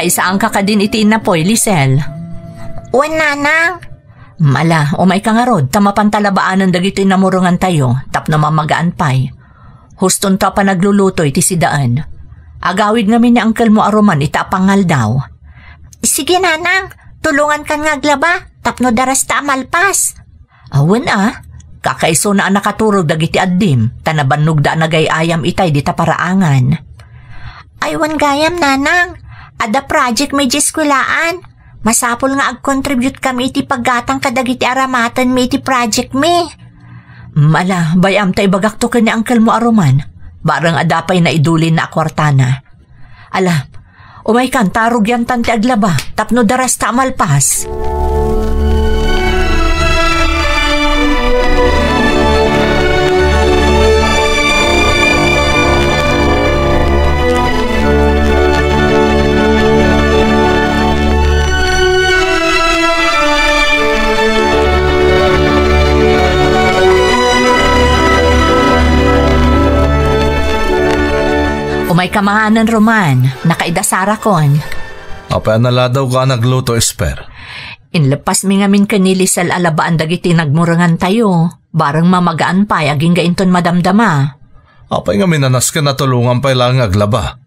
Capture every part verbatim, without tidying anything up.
Isaanka kadin iti innapoy, Lisel? Wen, nanang. Ala, umayka ngarud, ta mapanta labaanen dagitoy namurengantayo, tapno mamagaan pay. Hustonto a panagluluto iti sidaen. Agawid ngamin ni angkelmo a Roman ita a pangaldaw. Sige, nanang, tulongankan nga aglaba, tapno darasta a malpas. Awan a, kakaisuna a nakaturog dagiti addim, ta nabannogda a nagay-ayam itay dita paraangan. Ay, wen gayam, nanang, adda project mi idiay eskuelaan. Masapul nga agcontribute kami iti paggatang kadagiti aramatenmi iti project mi. Ala, bay-am ta ibagakto ken ni angkelmo a Roman. Bareng adda pay naidulinna a kuartana. Ala, umaykan ta rugiantan ti aglaba tapno darasta a malpas. Umayka manganen, Roman. Nakaidasar akon. Apay a naladawka a nagluto, Esper? Inleppasmi ngamin ken ni Lisel a labaan dagiti nagmurengantayo. Bareng mamagaan pay agingga inton madamdama. Apay ngamin a nasken a tulongan pay laeng nga aglaba?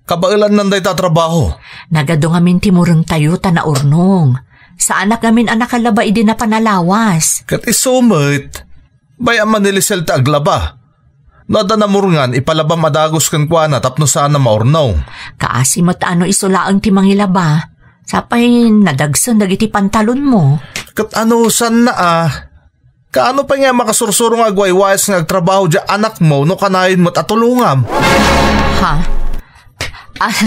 Kabaelannan dayta a trabaho. Nagadu ngamin ti murengtayo ta naurnong. Saanak ngamin a nakalaba idi napan a lawas. Ket isu met, bay-am a ni Lisel ti aglaba. No adda namurengan, ipalabam a dagus kenkuana tapno saan a maurnong. Kaasi met a no isu laeng ti mangilaba. Sapay nadagsen dagiti pantalonmo. Ket anusanna a? Kaano pay nga makasursuro nga agwaywayas nga agtrabaho diay anakmo no kanayon met a tulongam? Ha? Ah,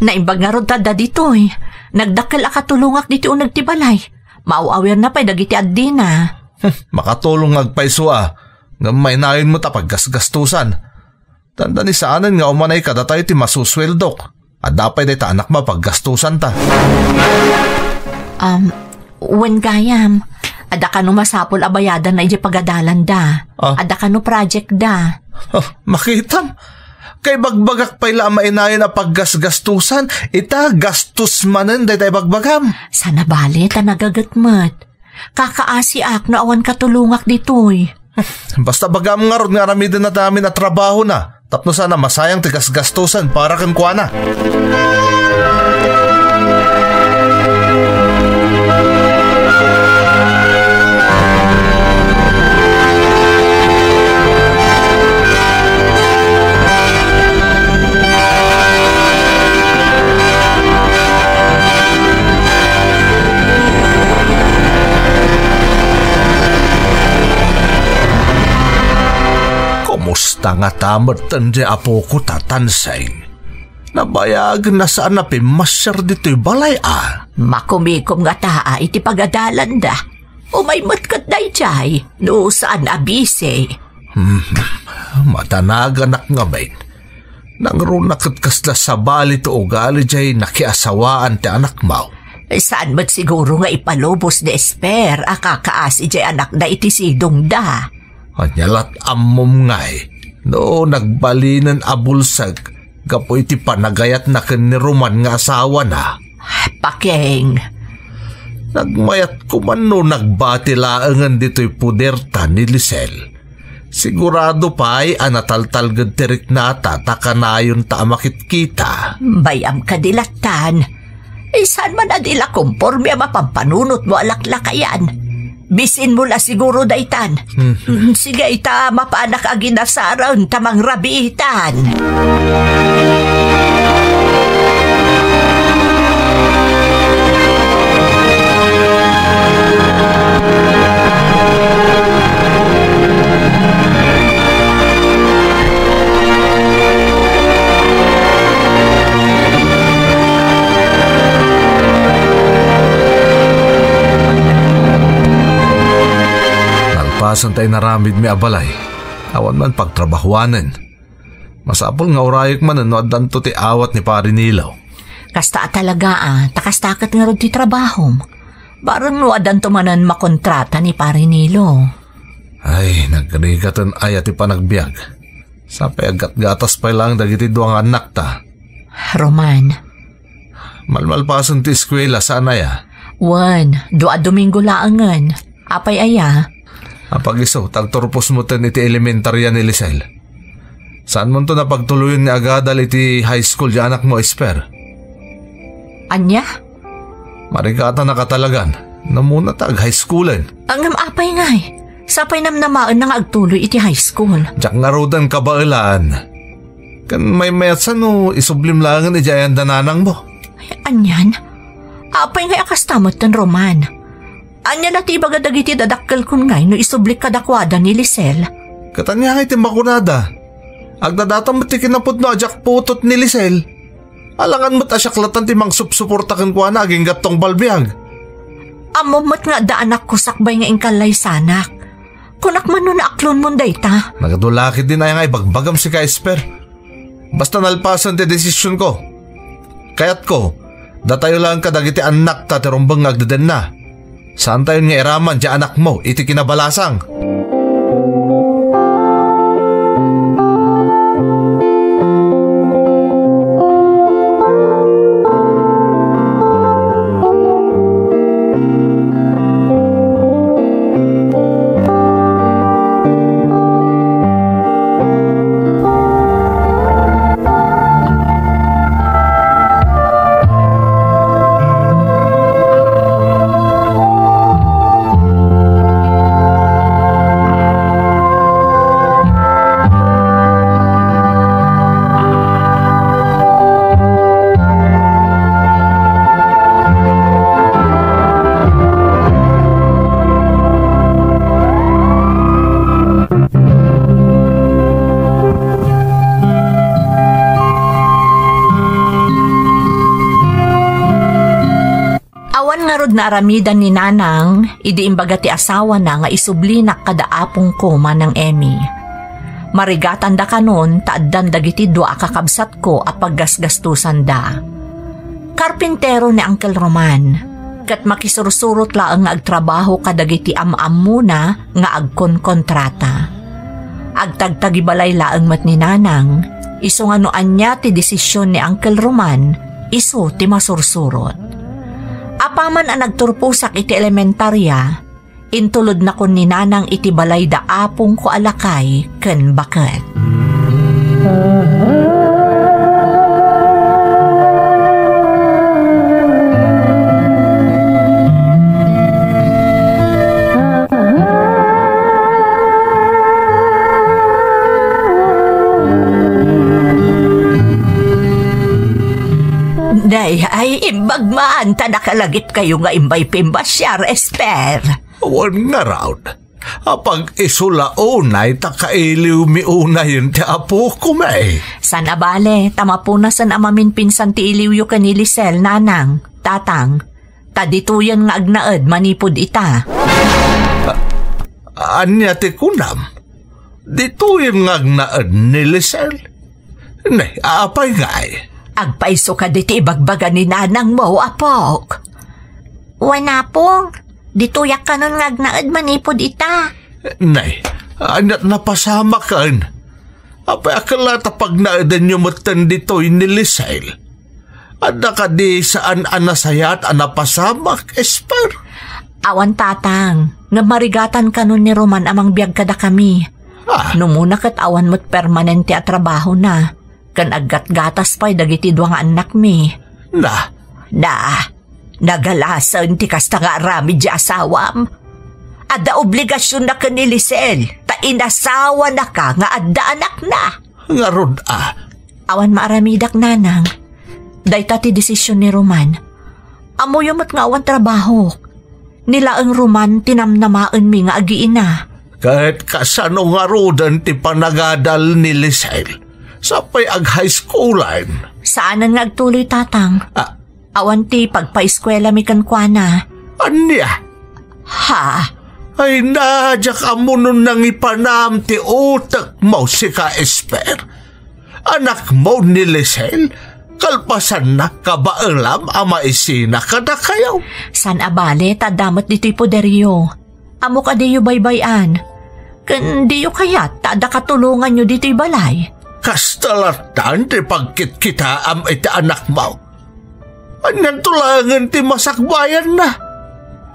naimbag ngarud ta adda ditoy. Nagdakkel a katulongak ditoy uneg ti balay. Maaw-awirna pay dagiti addina. Hmm, makatulong nga agpayso a. Ngem mainayon met a paggasgastosan. Dandani saanen nga umanay kadatayo ti masusueldok. Adda pay dayta anakmo a paggastusanta. Um, wen gayam, adda kano masapul a bayadanna idiay pagadalanda. Ah. Adda kano project da. Oh, makitam. Kaibagbagak pay la a mainayon a paggasgastusan, ita gastos manen dayta ibagbagam. Saan a bale ta nagaget met. Kakaasiak no awan katulongak ditoy. Basta bagam ngarud nga aramiden a damin a trabahona, tapno saan a masayang ti gasgastosen para kenkuana. Kumusta ngata metten diay apoko, Tatanseng? Nabayagen a saan a pimmasiar ditoy balay a. Makumikom ngata iti pagadalanda. Umay met ket daydiay, no saan a bisi. Hmm, madanaganak ngamin. Nangruna ket kasla sabali ti ugali diay nakiasawaan ti anakmo. Saan met siguro nga ipalubos ni Esper a kakaasi diay anakda iti sidongda. Ania lat ammom ngay no nagbalinen a bulsek gapu iti panagayatna ken ni Roman nga asawana? Pakeng. Nagmayat koman no nagbati laengen ditoy puderta ni Lisel. Sigurado pay a nataltalged ti riknata ta kanayonta a makitkita. Bay-am kadi lattan. Saan man a di la komporme a mapampanunotmo a laklakayan. Bisinmo la siguro daytan. Hmm. Mm, sige, ita, mapanak a ginasaren ta mangrabiitan. Nalpasan ta inaramidmi a balay, awan man pagtrabahuanen. Masapul nga urayek manen no addanto ti awat ni Pari Nilo. Kasta a talaga a, ta kasta ket ngarud ti trabahom. Bareng no addanto manen makontrata ni Pari Nilo. Ay, nagrigaten aya ti panagbiag. Sapay aggatgatas pay laeng dagiti dua nga annakta. Roman. Malmalpasen ti eskuela, saan aya? Wen, dua a Domingo laengen. Apay aya? Apag-isu, ta agturpos metten iti elementarya ni Lisel. Saanmonto a pagtuloyen nga agadal iti high school ti anakmo, Esper? Ania? Marigatanaka talagan. Namuna ta ag-high schoolen. Ngem apay ngay? Sapay namnamaenna nga agtuloy iti high school. Diak ngaruden kabaelan. Ken maymayatsa no isublim laengen idiay ayan da nanangmo. Ay, anian? Apay ngay a kasta metten, Roman? Ania la ti ibaga dagiti dadakkelkon ngay no isublik kadakuada ni Lisel? Ket ania ngay ti makunada? Agdadaton met ti kinapudno a diak putot ni Lisel. Alangan met a siak latta ti mangsupsuporta kenkuana agingga tungpal biag. Ammom met nga adda anakko sakbay nga inkallaysanak. Kunak man no naaklonmon dayta. Nagadu la ketdin aya nga ibagbagam sika, Esper. Basta nalpasen ti desisionko. Kayatko, datayo laeng kadagiti annakta ti rumbeng nga agdedenna. Saantayon nga iraman ti anakmo iti kinabalasang. Awan ngarud naaramidan ni Nanang idi imbaga ti asawana nga isublinak kada apongko, Manang Emmy. Marigatanda kanon ta addan dagiti dua a kakabsatko a paggasgastosanda. Karpintero ni Uncle Roman, ket makisursurot laeng nga agtrabaho kadagiti am-ammona nga agkonkontrata. Agtagtagibalay laeng met ni Nanang, isu nga no ania ti desisyon ni Uncle Roman, isu ti masursurot. Apaman a nagturposak iti elementarya, intulodnakon ni Nanang iti balay da apongko a lakay ken baket. Day, ay imbag man ta nakalagipkayo nga imbay pimbasiar, Esper. Wen ngarud. Apag-isu la unay ta kailiwmi unayen ti apokon, eh. Saan a bale, ta mapunasen a maminpinsan ti iliwyo ken ni Lisel, Nanang, Tatang. Ta ditoyen nga agnaed manipud ita. A-, ania ti kunam? Ditoyen nga agnaed ni Lisel? Ne, apay ngay? Agpayso kadi ti ibagbaga ni nanangmo, apok. Wen, apong, ditoyak kanon nga agnaed manipud ita. Ne, ania ti napasamaken? Apay a ket la ta pagnaedenyo metten ditoy ni Lisel? Adda kadi saan a nasayaat a napasamak, Esper? Awan, Tatang, ngem marigatan kanon ni Roman a mangbiag kadakami. Ah. Numuna ket awan met permanente a trabahona, ken aggatgatas pay dagiti dua nga annakmi. Na? Na, nagalasen ti kasta nga aramid ti asawam. Adda obligasionna ken ni Lisel, ta inasawanaka nga adda anakna. Ngarud a. Awan maaramidak, Nanang. Dayta ti desisyon ni Roman. Ammoyo met nga awan trabahok. Ni laeng Roman ti namnamaenmi nga agiina. Ket kasano ngaruden ti panagadal ni Lisel? Sapay ag-high schoolen. Saanen nga agtuloy, Tatang. Ah. Awan ti pagpaeskuelami kenkuana. Ania? Ha? Ay, na, diak ammo no nangipanam ti utekmo, sika, Esper. Anakmo ni Lisel, kalpasanna, kabaelam a maisina kadakayo. Saan a bale, ta adda met ditoy poderyo. Ammok a diyo baybay-an. Ken diyo kayat ta adda katulonganyo ditoy balay. Kasta lattan ti pagkitkitaam iti anakmo. Anianto laengen ti masakbayanna?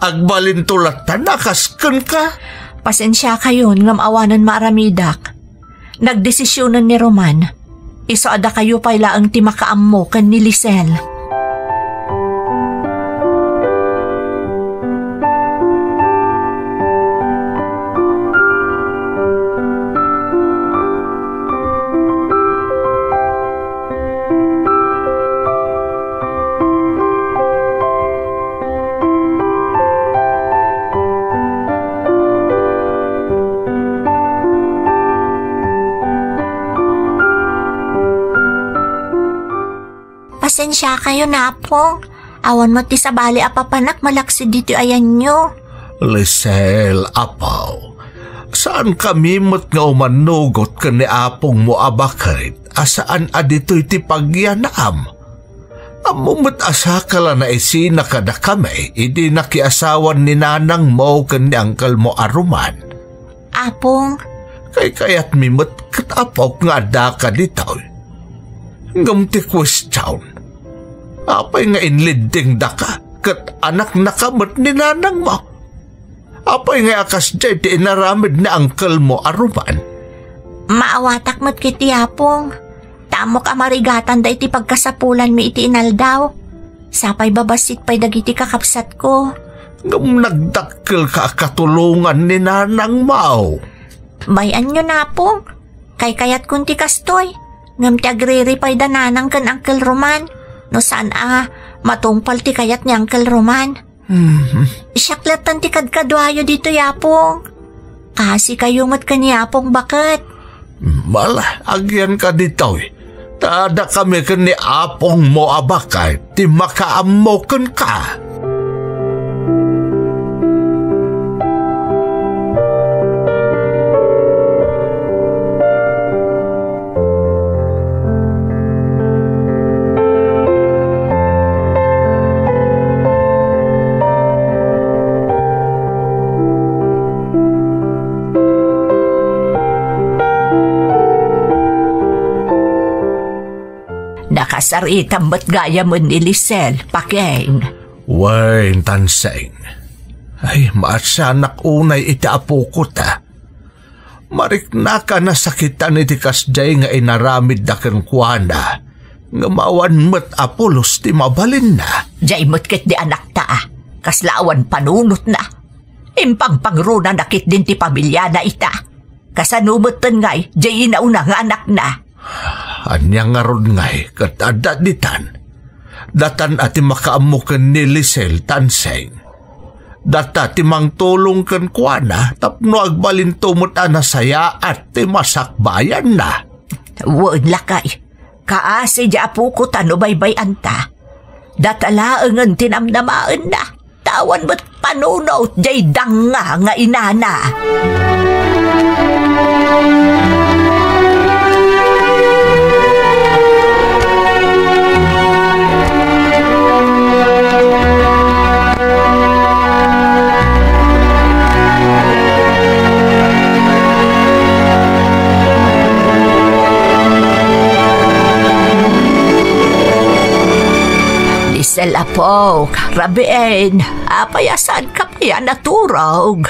Agbalinto latta a kas kenka? Pasensiakayon ngem awanen maaramidak. Nagdesisionen ni Roman. Isu a dakayo pay laeng ti makaammo ken ni Lisel. Pasensiakayon, Apong. Awan met ti sabali a papanak malaksid ditoy ayanyo. Lisel, apo, saankami met nga umanugot ken ni apongmo a baket a saan a ditoy ti pagyanam. Ammom met a sakala naisina kadakami idi nakiasawan ni nanangmo ken ni angkelmo a Roman. Apong. Kaykayatmi met ket apok nga addaka ditoy. Ngem ti kuestion, apay nga inliddingdaka ket anaknaka met ni nanangmo? Apay nga a kasdiay ti inaramid ni angkelmo a Roman? Maawatak met ketdi, Apong. Ta ammok a marigatanda iti pagkasapulanmi iti inaldaw. Sapay babassit pay dagiti kakabsatko. Ngem nagdakkelka a katulongan ni nanangmo. Bay-anyo, Apong. Kaykayatkon ti kastoy. Ngem ti agriri pay da nanang ken Uncle Roman. No saan a matungpal ti kayat ni Uncle Roman. Mhm. Siak lattan ti kadkaduayo ditoy, Apong. Kaasikayo met ken ni Apong baket. Mala, agyanka ditoy. Ta dakami ken ni apongmo a baket ti makaammo kenka. Nakasaritam met gayamen ni Lisel, Pakeng. Wen, Tanseng. Ay, maasianak unay iti apoko ta. Mariknaka a nasakitan iti kasdiay nga inaramidda kenkuana, ngem awan met a pulos ti mabalinna. Diay met ketdi anakta, kasla awan panunotna. Impangpangrunana ketdin ti pamiliana ita. Kasano metten ngay, diay inauna nga anakna? Ania ngarud ngay ket adda ditan? Datan a ti makaammo ken ni Lisel, Tanseng. Data ti mangtulong kenkuana tapno agbalinto met a nasayaat ti masakbayanna. Wen, lakay. Kaasi diay apoko ta no baybay-anta. Data laengen ti namnamaenna. Ta awan met panunot diay danga nga inana. Lisel, apok, rabiin, apay a saanka pay a naturog?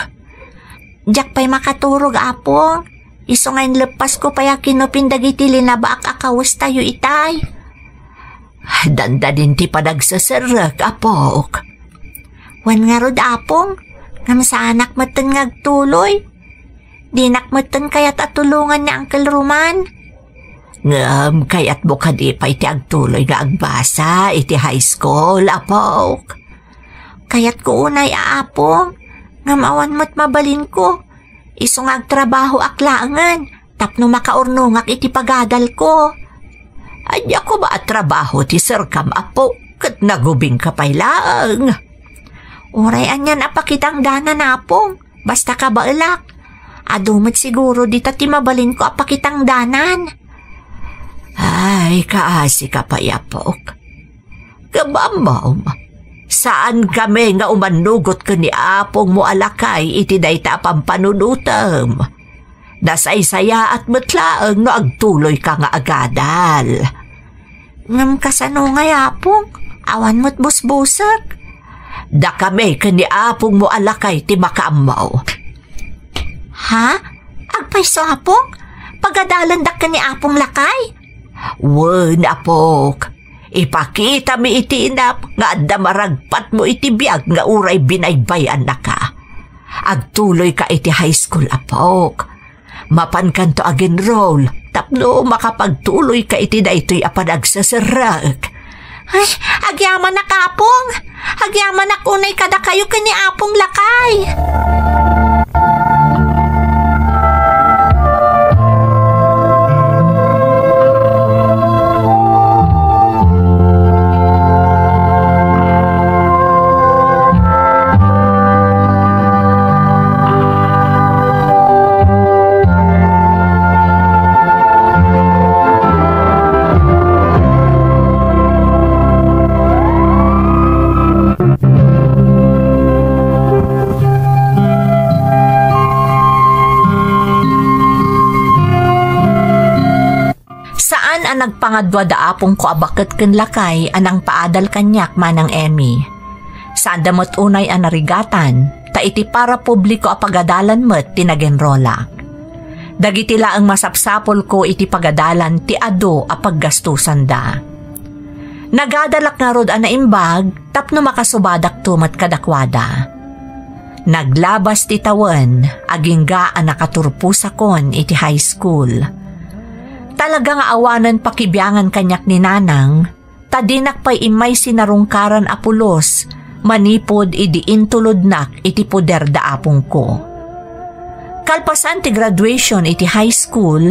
Diak pay makaturog, Apong. Isu nga inleppasko pay a kinupin dagiti linabaak a kawestayo itay. Dandanin ti panagseserrek, apok. Wen ngarud, Apong, ngem saanak metten nga agtuloy. Dinak metten kayat a tulongan ni Uncle Roman. Ngem kayatmo kadi pay ti agtuloy nga agbasa iti high school, apok? Kayatko unay a, Apong, ngem awan met mabalinko. Isu nga agtrabahoak laengen tapno makaurnongak iti pagadalko. Ania koma a trabaho ti serkam, apo, ket nagubingka pay laeng? Uray anian a pakitangdanan, Apong, basta kabaelak. Adu met siguro dita ti mabalinko a pakitangdanan. Ay, kaasika pay, apok. Ngem ammom, saankami nga umanugot ken ni apongmo a lakay iti dayta a pampanunotem. Nasaysayaat met laeng no agtuloyka nga agadal. Ngem kasano ngay, Apong? Awan met busbusek. Dakami ken ni apongmo a lakay ti makaammo. Ha? Agpayso, Apong? Pagadalandak ken ni Apong lakay? Wen, apok. Ipakitami iti inam nga adda maragpatmo iti biag nga uray binaybay-annaka. Agtuloyka iti high school, apok. Mapankanto agenroll tapno makapagtuloyka iti daytoy a panagseserrek. Ay, agyamanak, Apong! Agyamanak unay kadakayo ken ni Apong Lakay! Saan a nagpangadua da apongko a baket ken lakay a nangpaadal kaniak, Manang Emmy. Saanda met unay a narigatan, ta iti parapubliko a pagadalan met ti nagenrolak. Dagiti laeng masapsapulko iti pagadalan ti adu a paggastusanda. Nagadalak ngarud a naimbag tapno makasubadakto met kadakuada. Naglabas ti tawen, agingga a nakaturposakon iti high school. Talaga nga awanen pakibiangan kaniak ni Nanang, ta dinak pay immay sinarungkaran a pulos manipud idi intulodnak iti poder da apongko. Kalpasan ti graduation iti high school,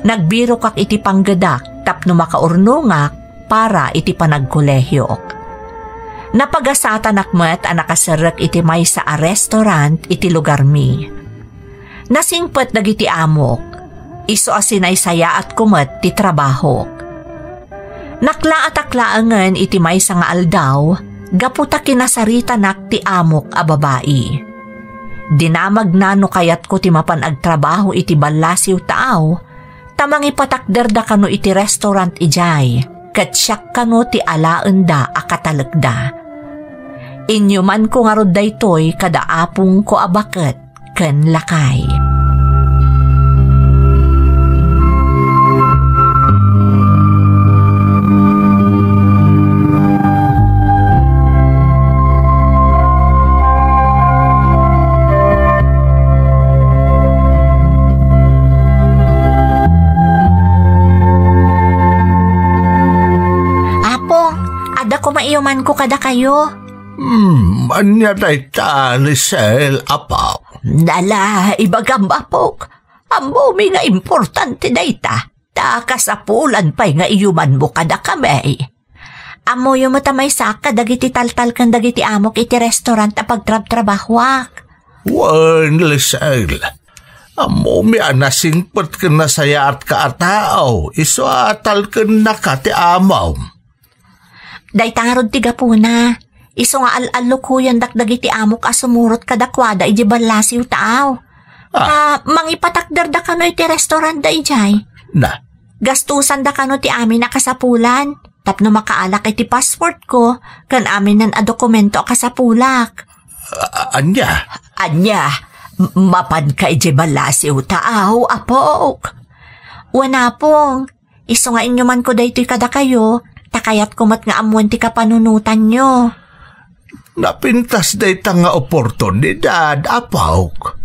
nagbirokak iti panggedak tapno makaurnongak para iti panagkolehiok. Napagasatanak met a nakaserrek iti maysa a restaurant iti lugarmi. Nasingpet dagiti amok, isu a sinaysayaatko met ti trabahok. Naklaatak laengen iti maysa nga aldaw gapu ta kinasaritanak ti amok a babai. Dinamagna no kayatko ti mapan agtrabaho iti ballasiw taaw, ta mangipatakderda kano iti restaurant idiay, ket siak kano ti alaenda a katalekda. Inyumanko ngarud daytoy kada apongko a baket ken lakay. Apo, adda koma iyumanko kadakayo. Hmm, ania dayta, Lisel, apo? Dala, ibagam, apok. Ammomi nga importante dayta. Ta kasapulan pay nga iyumanmo kadakami. Ammoyo met a maysaak kadagiti taltal ken dagiti amok iti restaurant a pagtrabtrabahoak. Wen, Lisel. Ammomi a nasingpet ken nasayaatka a tao, isu a talkennaka ti amom. Dayta ngarud ti gapuna. Isu nga al-allukoyandak dagiti amok a sumurot kadakuada idiay ballasiw taaw. Ah. Ta mangipatakderda kano iti restaurant da idiay. Na. Gastusanda kano ti amin a kasapulan tapno makaalak iti passportko ken aminen a dokumento a kasapulak. A-, ania? Ania? M-, mapanka idiay ballasiw taaw, apok? Wen, apong. Isu nga inyumanko daytoy kadakayo, ta kayatko met nga ammoen ti kapanunotanyo. Napintas dayta nga oportunidad, apok.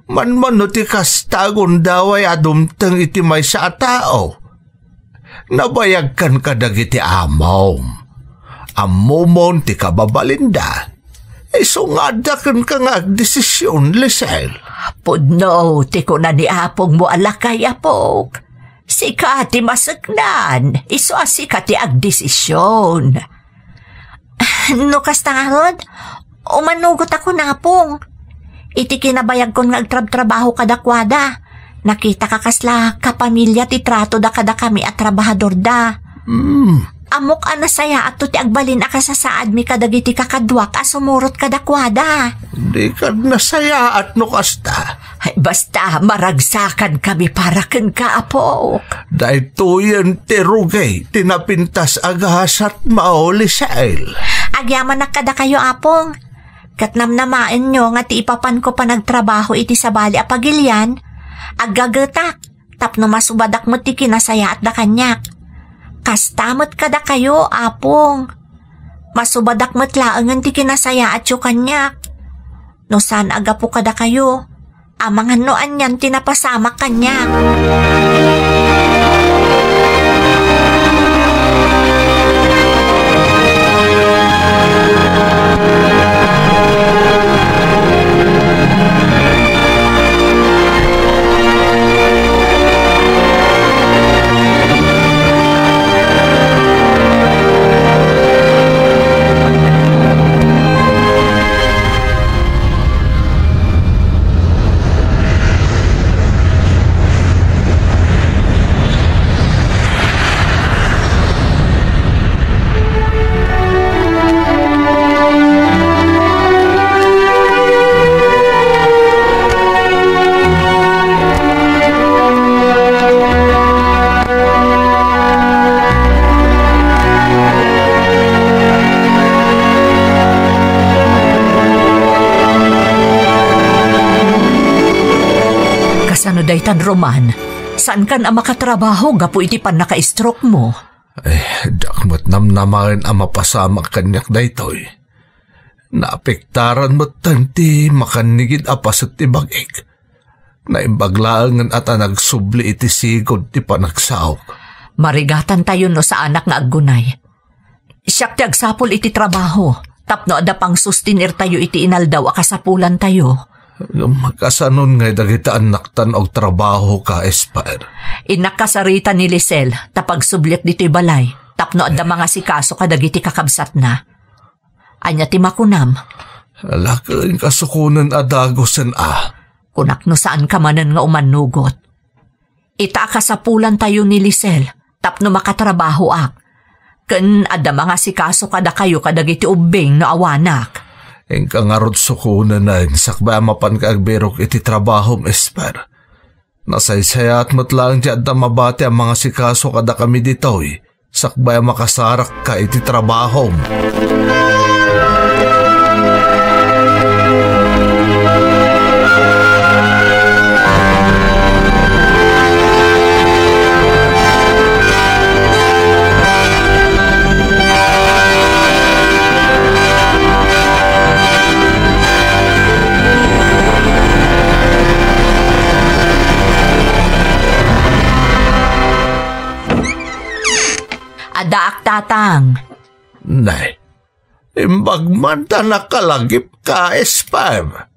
Manmano ti kasta, gundaway a dumteng iti maysa a tao. Nabayagkan kadagiti amom. Ammomon ti kababalinda. Isu nga adda kenka nga agdesisyon, Lisel. Pudno ti kuna ni apongmo a lakay, apok. Sika ti maseknan, isu a sika ti agdesisyon. No kasta ngarud, umanugotako, apong. Iti kinabayagkon nga agtrabtrabaho kadakuada, nakitaka kasla kapamilya ti tratoda kadakami a trabahadorda. Hmm. Ammok a nasayaatto ti agbalin a kasasaadmi kadagiti kakaduak a sumurot kadakuada. Dika nasayaat no kasta. Ay, basta, maragsakankami para kenka, apok. Daytoyen ti rugi ti napintas a gasatmo, Lisel. Agyamanak kadakayo, apong. Ket namnamaenyo nga ti ipapanko panagtrabaho iti sabali a pagilian, aggagetak, tapno masubadak met ti kinasayaatda kaniak. Kasta met kadakayo, apong. Masubadak met laengen ti kinasayaatyo kaniak. No saan a gapu kadakayo, amangan no anian ti napasamak kaniak. Kasano daytan, Roman? Saankan a makatrabaho gapu iti pannaka-stroke mo? Ay, diak met namnamaen a mapasamak kaniak daytoy. Naapektaran metten ti makannigid a paset ti bag-ik. Naimbag laengen a ta nagsubli iti sigud ti panagsaok. Marigatantayo no saanak nga aggunay. Siak ti agsapul iti trabaho, tapno adda pangsustenertayo iti inaldaw a kasapulantayo. Ngem kasanon ngay dagiti annaktan a agtrabaho ka, Esper? Innak kasarita ni Lisel, ta pagsubliak ditoy balay, tapno adda mangasikaso kadagiti kakabsatna. Ania ti makunam? Ala, ken kasukonen a dagusen a. Kunak no saanka manen nga umannugot. Ita a kasapulantayo ni Lisel tapno makatrabahoak. Ken adda mangasikaso kadakayo kadagiti ubbing no awanak. Inka ngarud sukonen, sakbay a mapanka agbirok iti trabahom, Esper. Nasaysayaat met laeng ti adda mabati a mangasikaso kadakami ditoy, sakbay a makasarakka iti trabahom. Addaak, Tatang. Nay, imbag man ta nakalagipka, Esper.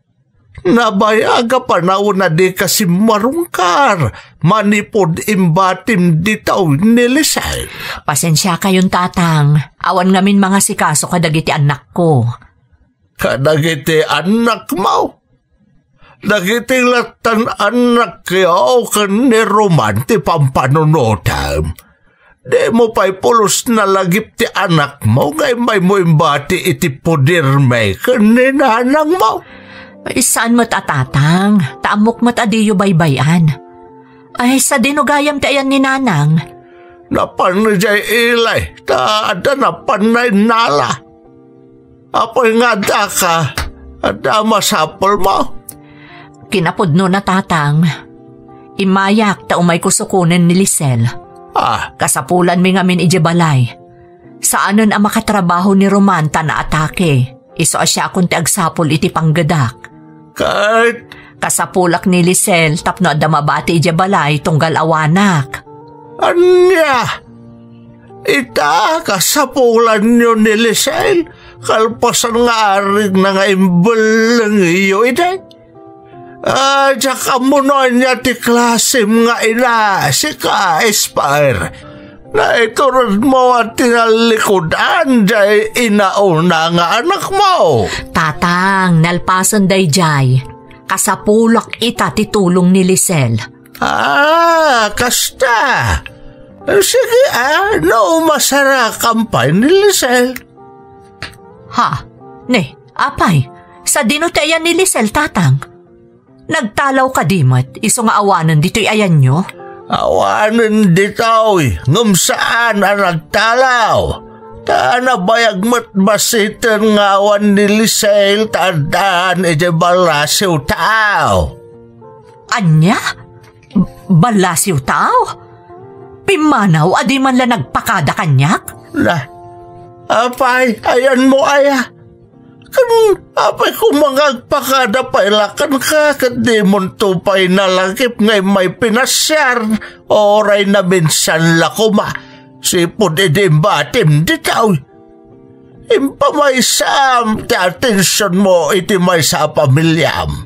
Nabayag a panawen a dika simmarungkar manipud imbatim dita ni Lisel. Pasensiakayon, Tatang. Awan ngamin mangasikaso kadagiti annakko. Kadagiti annakmo? Dagiti lattan annakyo ken ni Roman ti pampanunotem. Dimo pay pulos nalagip ti anakmo nga immaymo imbati iti pudermi ken ni nanangmo? Ay, saan met a, Tatang, ta ammok met a diyo baybay-an. Ay, sadino gayam ti ayan ni Nanang? Napan idiay ili, ta adda napan nainnala. Apay nga addaka? Adda masapulmo? Kinapudnona, Tatang. Immayak ta umayko sukonen ni Lisel. Ah. Kasapulanmi ngamin idiay balay. Saanen a makatrabaho ni Roman ta naatake. Isu a siakon ti agsapul iti panggedak. Ket? Kasapulak ni Lisel tapno adda mabati idiay balay tunggal awanak. Ania? Ita, kasapulanyo ni Lisel, kalpasan nga arigna nga imbellengyo idi? Ah, diak ammo no ania ti klasem nga ina, sika, Esper. Naituredmo a tinallikudan diay inauna nga anakmo. Tatang, nalpasen daydiay. Kasapulak ita ti tulong ni Lisel. Ah, kasta. Sige, ah, no masarakan pay ni Lisel. Ha? Ne, apay, sadino ti ayan ni Lisel, Tatang? Nagtalaw kadi met isu nga awanen ditoy ayanyo? Awanen ditoy, ngem saan a nagtalaw. Ta nabayag met basiten nga awan ni Lisel ta addaan idiay ballasiw taaw. Ania? Ballasiw taaw? Pimmanaw a di man la nagpakada kaniak? Na, apay, ayanmo aya? Ken apay koma nga agpakada pay la kenka ket dimonto pay nalagip nga immay pinasiar, uray naminsan la koma, sipud idi imbatim ditoy. Impamaysam ti atensionmo iti maysa a pamiliam.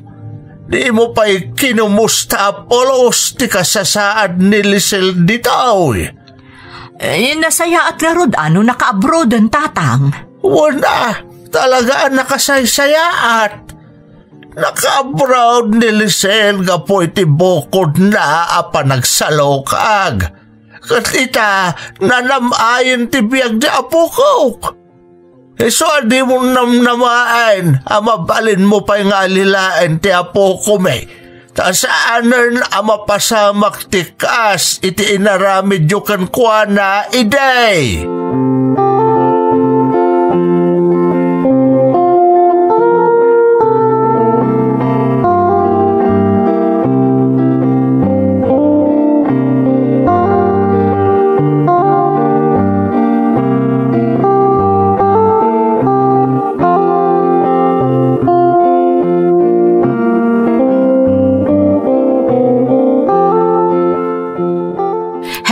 Dimo pay kinumusta a pulos ti kasasaad ni Lisel ditoy. Eh, nasayaat ngarud a no naka-abroaden, Tatang? Wen a, talaga a nakasaysayaat. Naka-abroad ni Lisel gapu iti bukodna a panagsalukag. Ket ita, nanam-ayen ti biag ti apokok. Isu a dimo namnamaen a mabalinmo pay nga alilaen ti apokomi, ta saanen a mapasamak ti kas iti inaramidyo kenkuana idi.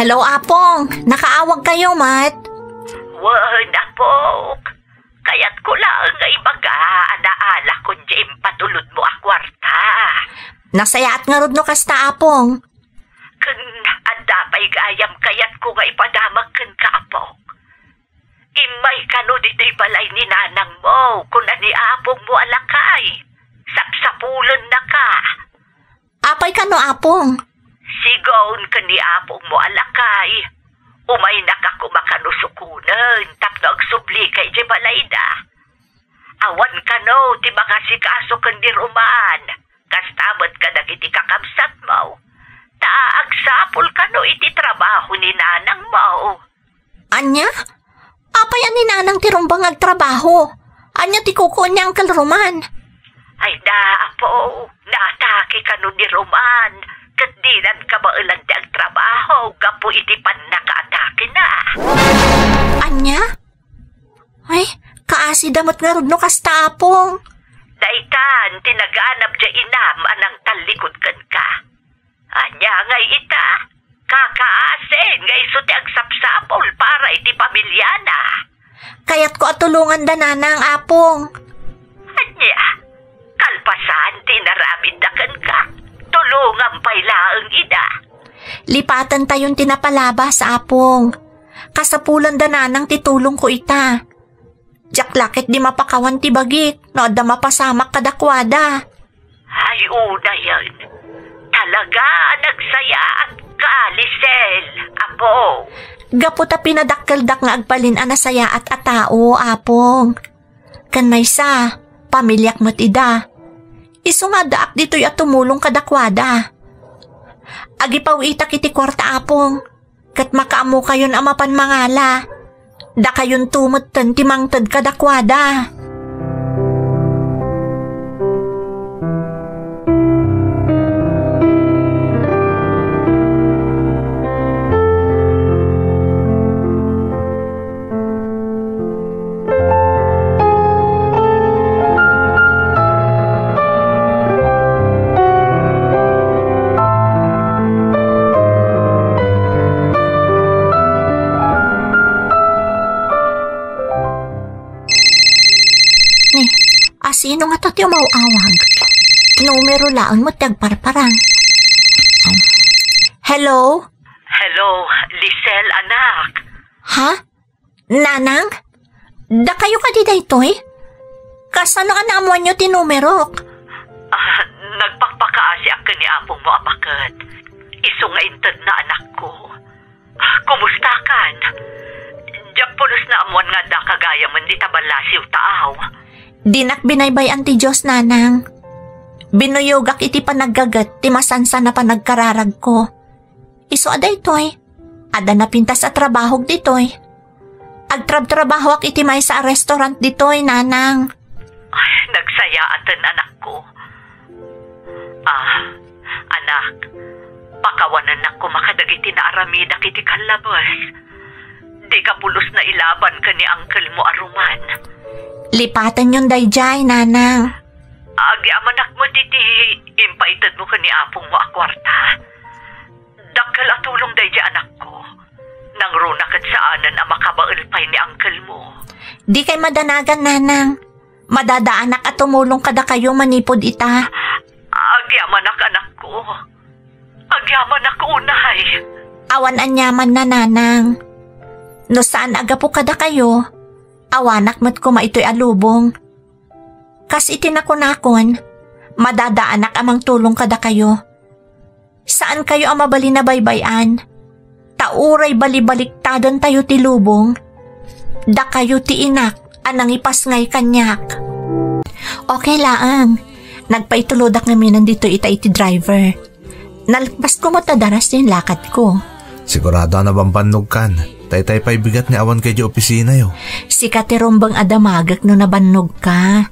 Hello, Apong. Nakaawag kayo, met? Wen, Apok. Kayatko laeng nga ibaga a naalakon diay impatulodmo a kuarta. Nasayaat ngarud no kasta, Apong. Ken adda pay gayam kayatko nga ipadamag kenka, Apok. Immay kano ditoy balay ni nanangmo, kuna ni apongmo a lakay. Sapsapulennaka. Apay kano, Apong? Sigaon ken ni apongmo a lakay. Umaynaka koma kano sukonen tapno agsublika idiay balayda. Awan kano ti mangasikaso ken ni Roman, kasta met kadagiti kakabsatmo. Ta agsapul kano iti trabaho ni nanangmo. Ania? Apay a ni nanang ti rumbeng nga agtrabaho? Ania ti kukuon ni Uncle Roman? Ay da, apo, naatake kano ni Roman, ket dinan kabaelan ti agtrabaho gapu iti pannakaatakena. Ania? Ay, kaasida met ngarud no kasta, Apong. Daytan ti naganab diay inam a nangtallikud kenka. Ania ngay ita? Kakaasin nga isu ti agsapsapul para iti pamiliana. Kayatko a tulonganda nanang, Apong. Ania? Kalpasan ti inaramidda kenka, tulongam pay laeng ida. Lipatentayon ti napalabas, Apong. Kasapulanda nanang ti tulongko ita. Diak la ketdi mapakawan ti bagik no adda mapasamak kadakuada. Ay, unayen. Talaga a nagsayaatka, Lisel, apo. Gapu ta pinadakkeldak nga agbalin a nasayaat a tao, Apong. Ken maysa, pamiliak met ida. Isu nga addaak ditoy a tumulong kadakuada. Agipaw-itak iti kuarta, Apong. Ket makaammokayon a mapan mangala. Dakayonto metten ti mangted kadakuada. Ni, asino ngata ti umaw-awag? Numero laeng met ti agparparang. Hello? Hello, Lisel, anak. Ha? Nanang? Dakayo kadi daytoy? Kasano a naammoanyo ti numerok? Ah, nagpakpakaasiak ken ni apongmo a baket. Isu nga intedna, anakko. Ah, kumustakan? Diak pulos naammoan nga addaka gayamen dita ballasiw taaw. Dinak binaybay-an ti Dios, nanang. Binuyogak iti panaggaget ti masansan a panagkararagko. Isu a daytoy, adda napintas a trabahok ditoy. Agtrabtrabahoak iti maysa a restaurant ditoy, Nanang. Ay, nagsayaaten, anakko. Ah, anak, pakawanennak koma kadagiti naaramidak iti kallabes. Dika pulos nailaban ken ni uncle mo a Roman. Lipatenyon daydiay, Nanang. Agyamanak met iti impaitedmo ken ni apongmo a kuarta. Dakkel a tulong daydiay, anakko. Nangruna ket saanen a makabael pay ni uncle mo. Dikay madanagan, Nanang. Madadaanak a tumulong kadakayo manipud ita. Agyamanak, anakko. Agyamanak unay. Awan aniamanna, Nanang. No saan a gapu kadakayo, awanak met koma itoy a lubong. Kas iti nakunakon, madadaanak a mangtulong kadakayo. Saankayo a mabalin a baybay-an. Ta uray balibaliktadentayo ti lubong, dakayo ti inak a nangipasngay kaniak. Okay laeng. Nagpaitulodak ngamin ditoy ita iti driver. Nalpasko met a daras ti inlakadko. Sigurado a nabambannogkan. Taytay pay bigat nga awan kay di opisinayo. Sika ti rumbeng a damagek no nabannogka.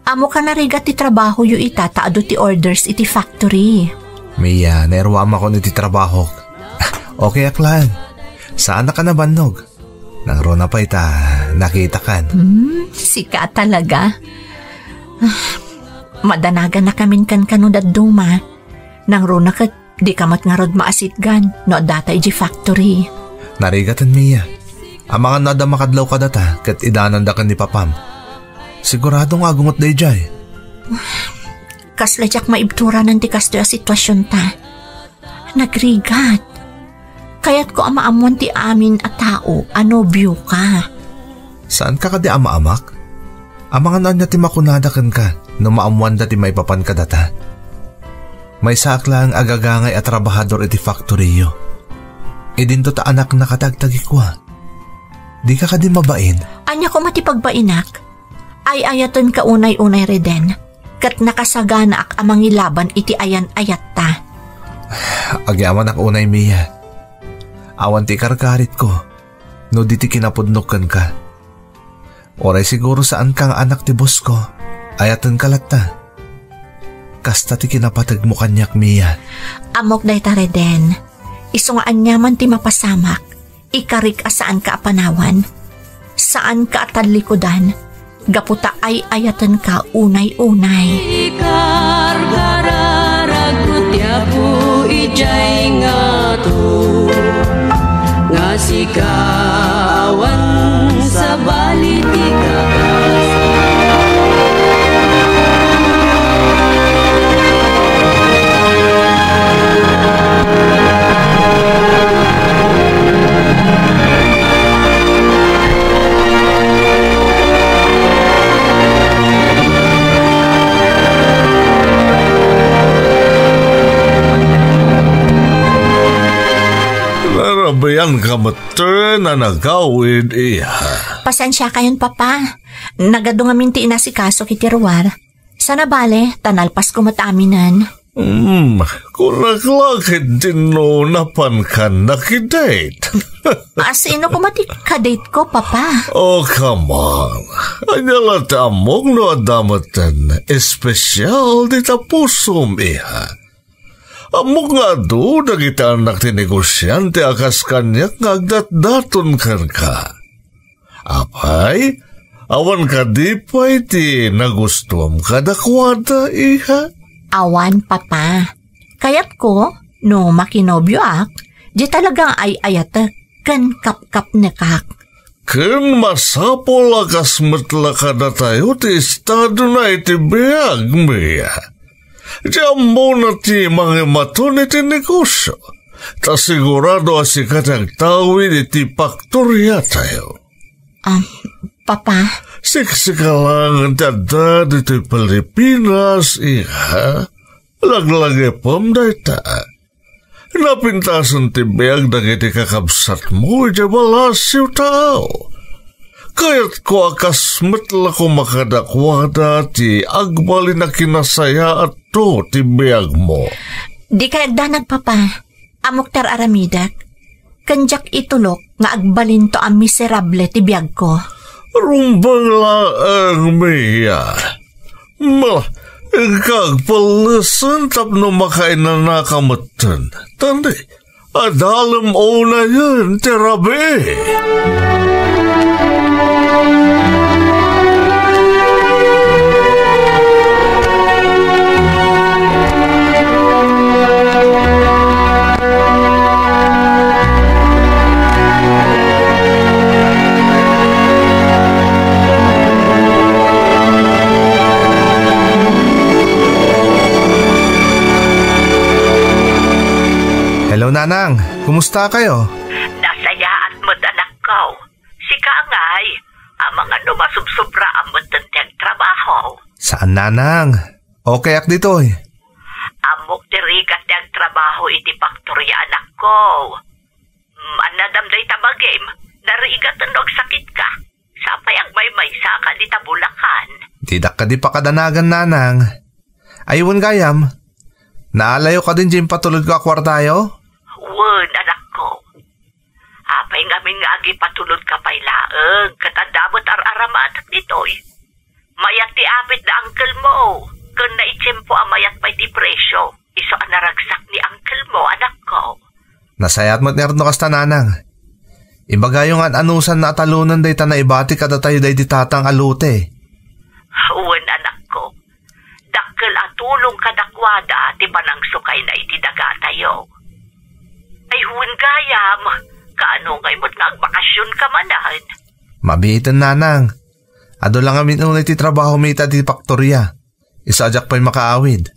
Ammok a narigat ti trabahoyo ita ta adu ti orders iti factory. Mia, nairuamakon iti trabahok. Okay ak laeng. Saanak a nabannog. Nangruna pay ta nakitakan. Hmm, sika talaga. Ah, madanagannakamin kankano dadduma. Nangruna ket dika met ngarud maasitgan no addata idiay factory. Narigaten, Mia. Amangan no adda makadlaw kadata ket idananda ken ni papam. Sigurado nga agungot daydiay. Kasla diak maibturanan ti kastoy a situasionta. Nagrigat. Kayatko a maammuan ti amin a tao a nobioka. Saanka kadi a maamak? Amangan no ania ti makunada kenka no maammuanda ti maipapan kadata. Maysaak laeng a gagangay a trabahador iti factoryyo. Idinto ta anakna kadi agtagikua. Dika kadi mabain? Ania koma ti pagbainak? Ay-ayatenka unay-unay, Reden, ket nakasaganaak a mangilaban iti ayan-ayatta. Agyamanak unay, Mia. Awan ti ikarkaritko no di ti kinapudnok kenka. Uray siguro saanka nga anak ti bosko, ayatenka latta. Kasta ti kinapategmo kaniak, Mia. Ammok dayta, Reden. Isu nga aniaman ti mapasamak, ikarik a saanka a panawan. Saanka a tallikudan, gapu ta ay-ayatenka unay-unay. Ikarkararagko ti Apo idiay ngato, nga sika awan sabali ti kakas. Narabian ka met a nagawid, iha. Pasensiakayon, Papa. Nagadu ngamin ti inasikaso iti ruar. Saan a bale, ta nalpasko met aminen. Hmm, kunak la ket dinno napanka nakidate. A, sino koma ti kadate ko, Papa? Oh, come on. Ania la ti ammok no adda metten espesial dita pusom, iha? Ammok nga adu dagiti annak ti negosiante a kas kaniak nga agdatdaton kenka. Apay, awan kadi pay ti nagustuam kadakuada, iha? Awan, Papa. Kayatko, no makinobioak, di talaga nga ay-ayatek ken kapkapnekak. Ken masapul a kas met la kadatayo ti estadona iti biag, Mia. Ti ammona ti mangimaton iti negosio, ta sigurado a sika ti agtawid iti faktoriatayo. Ah, Papa? Siksika laeng ti adda ditoy Pilipinas, iha. Laglagipem dayta. Napintasen ti biag dagiti kakabsatmo idiay Palacio Tao. Kayatko a kas met la koma kadakuada ti agbalin a kinasayaatto ti biagmo. Dikay agdanag, Papa. Ammok ti ar-aramidek. Ken diak itulok nga agbalinto a miserable ti biagko. Rumbeng laeng, Mia. Mala, inka agpellesen tapno makainanaka metten. Tandi, adalem unayen ti rabii. Hello, Nanang. Kumusta kayo? Nasayaat met, anakko. Sika ngay, amangan no masubsobra a metten ti agtrabaho. Saan, Nanang? Okay ak ditoy. Ammok ti rigat ti agtrabaho iti faktoria, anakko. Mm, annadam dayta bagim, narigat no agsakitka. Sapay agmaymaysaka dita Bulacan. Didak kadi pakadanagan, Nanang. Ay, wen gayam, naalayo kadin diay impatulodko a kuartayo? Wen, anakko. Apay ngamin nga agipatulodka pay laeng, ket adda met ar-aramatek ditoy. Mayat ti apit da uncle mo, ken naitiempo a mayat pay ti presio. Isu a naragsak ni uncle mo, anakko. Nasayaat met ngarud no kasta, Nanang. Ibagayo nga an-anusanna a talonen dayta naibati kadatayo daydi tatang a lote. Wen, anakko. Dakkel a tulong kadakuada ti panangsukayna iti dagatayo. Ay, wen gayam, kaano ngay met nga agbakasionka manen? Mabiiten, Nanang. Adu la ngamin unay ti trabahomi ita ti faktoria. Isu a diak pay makaawid.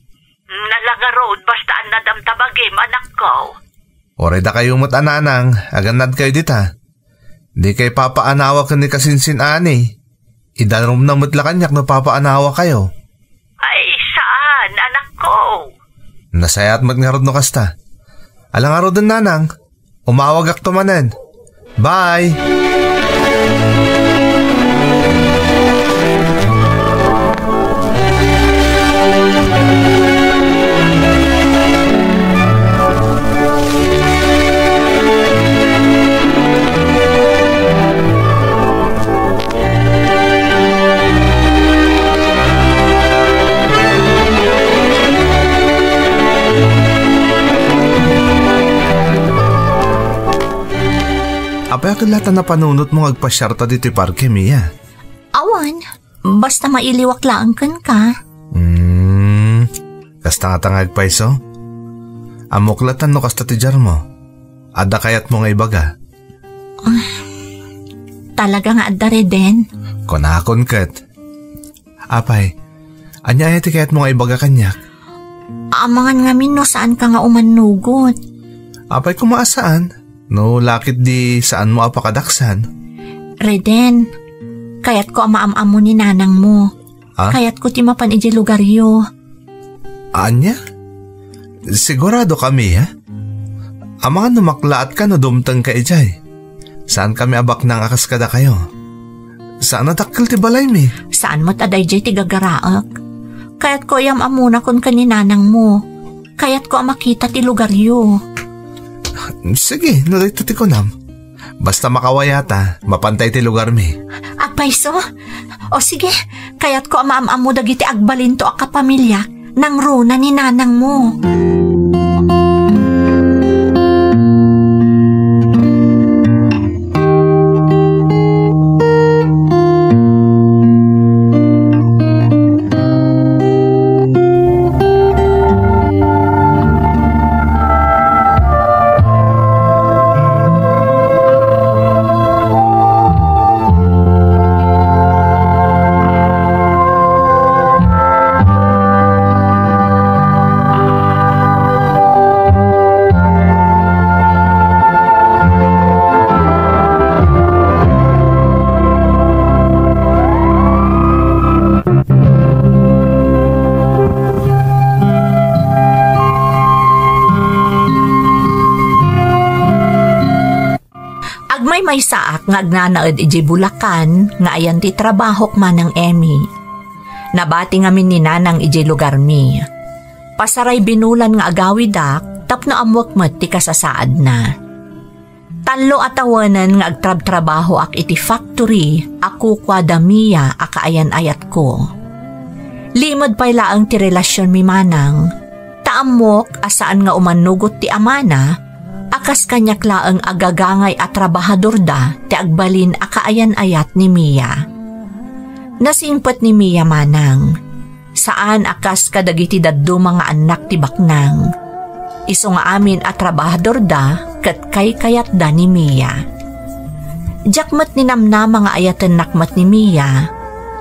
Nala ngarud, basta annadam ta bagim, anakko. Uray dakayo met a Nanang, agannadkayo dita. Dikay papaanawa ken ni kasinsin-ani. Idarumna met la kaniak no papaanawakayo. Ay, saan, anakko. Nasayaat met ngarud no kasta. Ala ngaruden, Nanang. Umawagakto manen. Bye! Apay a ket la ta napanunotmo nga agpasiarta ditoy parke, Mia? Awan, basta mailiwak laeng kenka. Hmm, kasta ngata nga agpayso? Ammok la ta no kasta ti diarmo. Adda kayatmo nga ibaga? Ah, talaga nga adda, Reden. Kunakon ket. Apay, ania aya ti kayatmo nga ibaga kaniak? Amangan ngamin no saanka nga umannugot. Apay koma a saan, no lakit di saanmo a pakadaksan. Reden, kayatko a maam-ammo ni nanangmo. Ah? Kayatko ti mapan idiay lugaryo. Ania? Sigurado kami, ha? Amangan no maklaatka no dumtengka idiay. Saan kami a baknang a kas kadakayo. Saan a dakkel ti balaymi. Saan met a daydiay ti gagaraek. Kayatko a yam-ammonakon ken ni nanangmo. Kayatko a makita ti lugaryo. Sige, no dayta ti kunam. Basta makawayata, mapanta iti lugarmi. Agpayso? O sige, kayatko a maam-ammo dagiti agbalinto a kapamiliak nangruna ni nanangmo. Maysaak nga agnanaed idiay Bulacan nga ayan ti trabahok, Manang Emmy. Nabati ngamin ni Nanang idiay lugarmi. Pasaray binulan nga agawidak tapno ammoek met ti kasasaadna. Tallo a tawenen nga agtrabtrabahoak iti factory a kukuada Mia a kaayan-ayatko. Limed pay laeng ti relasionmi, Manang, ta ammok a saan nga umannugot ti amana a kas kaniak laeng a gagangay a trabahadorda ti agbalin a kaayan-ayat ni Mia. Nasingpet ni Mia, Manang. Saan a kas kadagiti dadduma nga annak ti baknang. Isu nga amin a trabahadorda ket kaykayatda ni Mia. Diak met ninamnama nga ayatennak met ni Mia,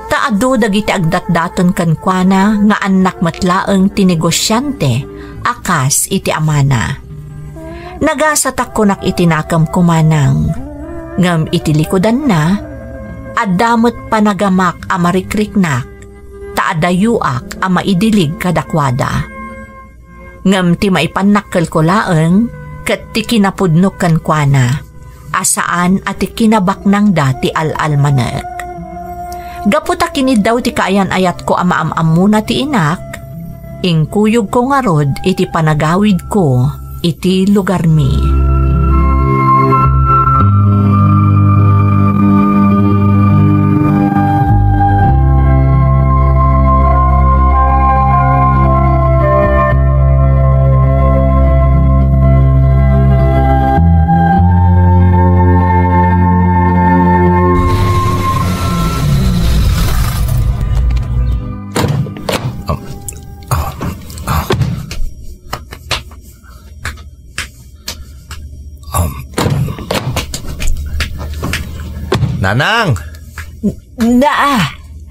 ta adu dagiti agdatdaton kenkuana nga annak met laeng ti negosiante a kas iti amana. Nagasatak kunak iti nakemko, Manang, ngem iti likudanna, adda met panagamak a marikriknak ta adayoak a maidilig kadakuada. Ngem ti maipannak kelko laeng ket ti kinapudno kenkuana a saan a ti kinabaknangda ti al-almanek. Gapu ta kiniddaw ti kaayan-ayatko a maam-ammona ti inak, inkuyogko ngarud iti panagawidko iti lugarmi. Um, Nanang! Na,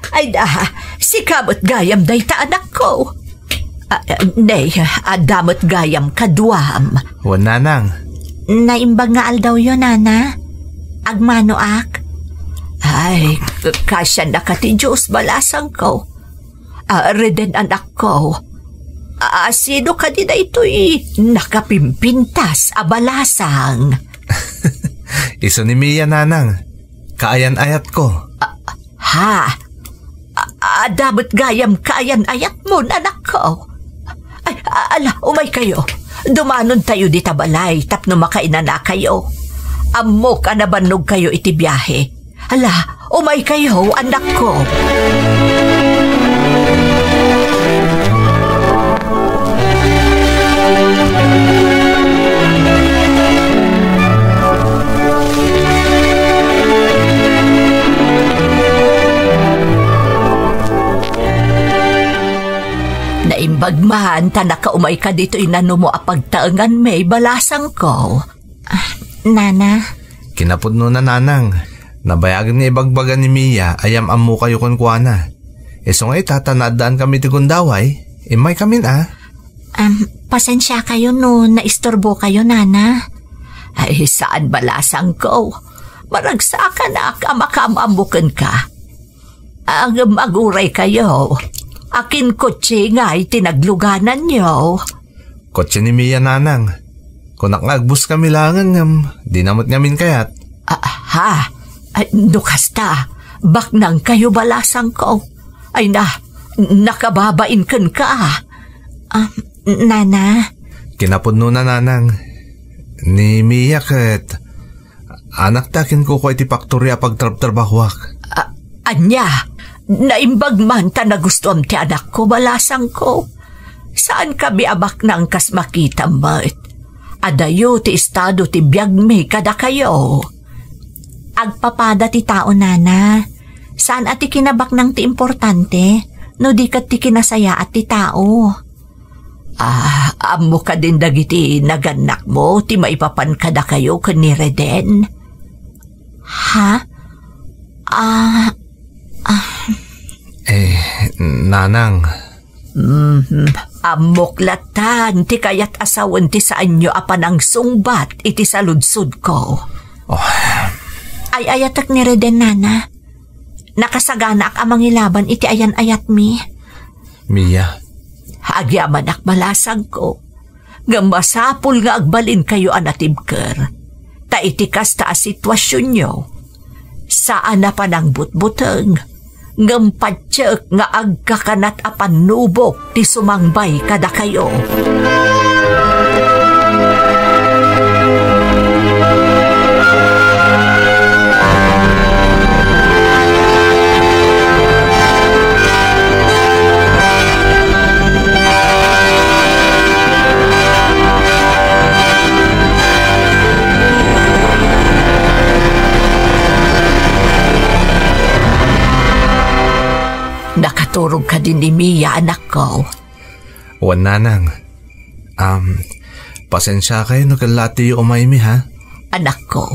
ay da, sika met gayam dayta, anakko. Ah, ah, nay, adda met gayam kaduam. Wen, Nanang. Naimbag nga aldawyo, Nana. Agmanoak. Ay, kasiannaka ti Dios, balasangko. Ah, Reden, anakko. Ah, sino kadi daytoy nakapimpintas a balasang? Isu ni Mia, Nanang. Kaayan-ayatko. Ah, ha? Ah, adda met gayam kaayan-ayatmon, anakko. Ay, ah, ala, umaykayo. Dumanontayo dita balay tapno makainanakayo. Ammok a nabannogkayo iti biahe. Ala, umaykayo, anakko. Naimbag man ta nakaumayka ditoy nanumo a pagtaenganmi, balasangko. Ah, Nana. Kinapudnona, Nanang. Nabayagen nga ibagbaga ni Mia a yam-ammokayo kenkuana. Isu nga ita, ta naaddaankamin iti gundaway, immaykamin a. Am, pasensiakayo no naisturbokayo, Nana. Ay, saan, balasangko. Maragsakanak a makaam-ammo kenka. Ngem aguraykayo. Akin kotse ngay ti naglugananyo? Kotse ni Mia, Nanang. Kunak nga agbuskami laengen ngem dina met ngamin kayat. Ah, ha? Ay, no kasta, baknangkayo, balasangko. Ay na, nakababain kenka. Ah, Nana. Kinapudnona, Nanang. Ni Mia ket anakta kinkukua iti faktori a pagtrabtrabahoak. A-, ania? Naimbag man ta nagustuam ti anakko, balasangko. Saankami a baknang kas makitam met. Adayo ti estado ti biagmi kadakayo. Agpapada ti tao, Nana. Saan a ti kinabaknang ti importante, no di ket ti kinasayaat ti tao. Ah, ammo kadin dagiti nagannakmo ti maipapan kadakayo ken ni Reden? Ha? Ah, ah. Eh, Nanang. Mhm. Ammok latan ti kayat a sawen ti saanyo a panangsungbat iti saludsodko. Oh. Ay-ayatek ni Reden, Nana. Nakasaganaak a mangilaban iti ayan-ayatmi. Mia. Agyamanak, balasangko. Ngem masapul nga agbalinkayo a natibker. Ta iti kasta a situasionyo, saan a panangbutbuteng, ngem patiek nga agkakanat a pannubok ti sumangbay kadakayo. Nakaturog kadi ni Mia, anakko? Wen, nanang. Am, pasensiakay no kella ti umaymi, ha? Anakko,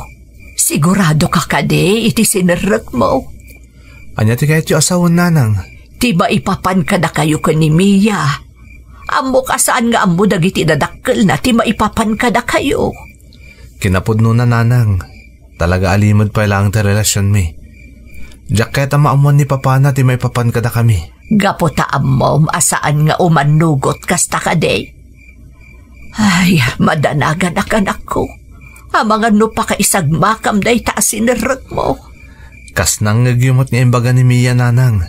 sigurado ka kadi iti sinerrekmo? Ania ti kayatyo a sawen, nanang? Ti maipapan kadakayo ken ni Mia. Ammok a saan nga ammo dagiti dadakkelna ti maipapan kadakayo. Kinapudnona, nanang. Talaga a limed pay laeng ti relasionmi. Diak kayat a maammuan ni papana ti maipapan kadakami. Gapu ta ammom a saan nga umannugot kasta kadi. Ay, madanaganak, anakko. Amangan no pakaisagmakam dayta a sinerrekmo. Kas nangngegyo met nga imbaga ni Mia, nanang.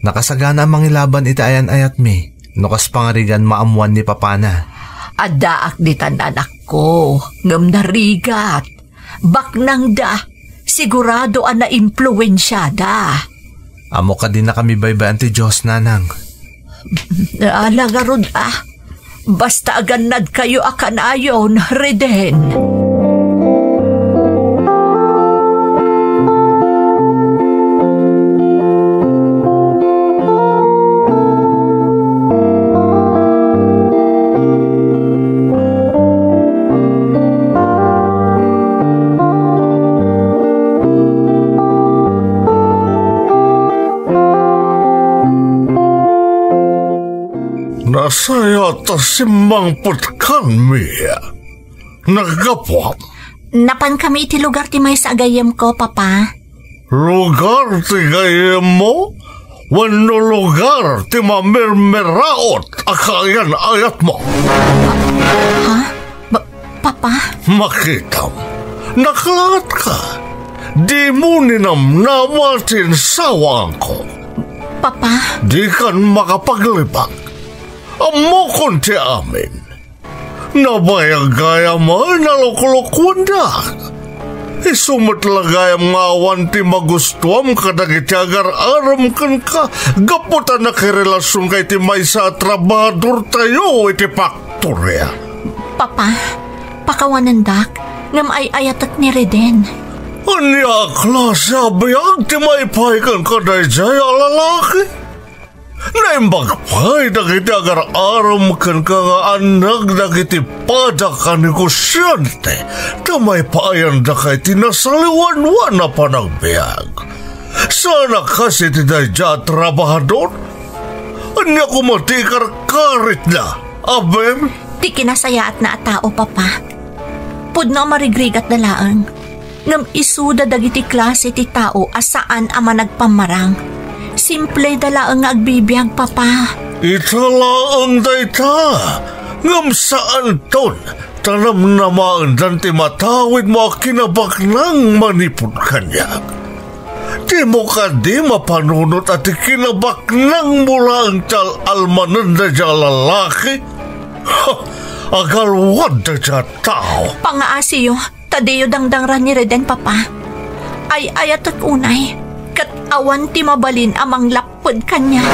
Nakasagana a mangilaban iti ayan-ayatmi no kas pangarigan maammuan ni papana. Addaak ditan, anakko, ngem narigat. Baknangda, sigurado a naimpluensiada. Ammo kadi nakami baybay-an ti Dios, nanang. Ala ngarud a. Basta agannadkayo a kanayon, Reden. Nasayaat a simmangpetkan, Mia. Naggapuam. Napankami iti lugar ti maysa a gayyemko, Papa. Lugar ti gayyemmo? Wenno lugar ti mamirmiraot a kaayan-ayatmo? Ha? Ba-, Papa? Makitam, naklaat ka. Dimo ninamnama ti insawaanko. Papa? Dikan makapaglibak. Ammokon ti amin. Nabayag gayam a naluklukuendak. Isu met la gayam nga awan ti magustuam kadagiti agar-arem kenka gapu ta nakirelasionka iti maysa a trabahadortayo iti faktoria. Papa, pakawanendak, ngem ay-ayatek ni Reden. Ania a klase a biag ti maipaay kenka daydiay a lalaki? Naimbag pay dagiti agar-arem kenka nga annak dagiti padak a negosiante ta maipaayandaka iti nasaliwanwan a panagbiag. Saan a kas iti daydiay a trabahador? Ania koma ti ikarkaritna, Aber? Ti kinasayaatna a tao, Papa. Pudno a marigrigatda laeng. Ngem isuda dagiti klase ti tao a saan a managpammarang. Simpleda laeng nga agbibiag, Papa. Ita laeng dayta, ngem saanton ta namnamaendan ti matawidmo a kinabaknang manipud kaniak. Dimo kadi mapanunot a ti kinabaknangmo laeng ti al-almanen daydiay a lalaki? Ha! Agalwad daydiay a tao. Pangaasiyo, ta diyo dangdangran ni Reden, Papa. Ay-ayatek unay, ket awan ti mabalin a manglapped kaniak.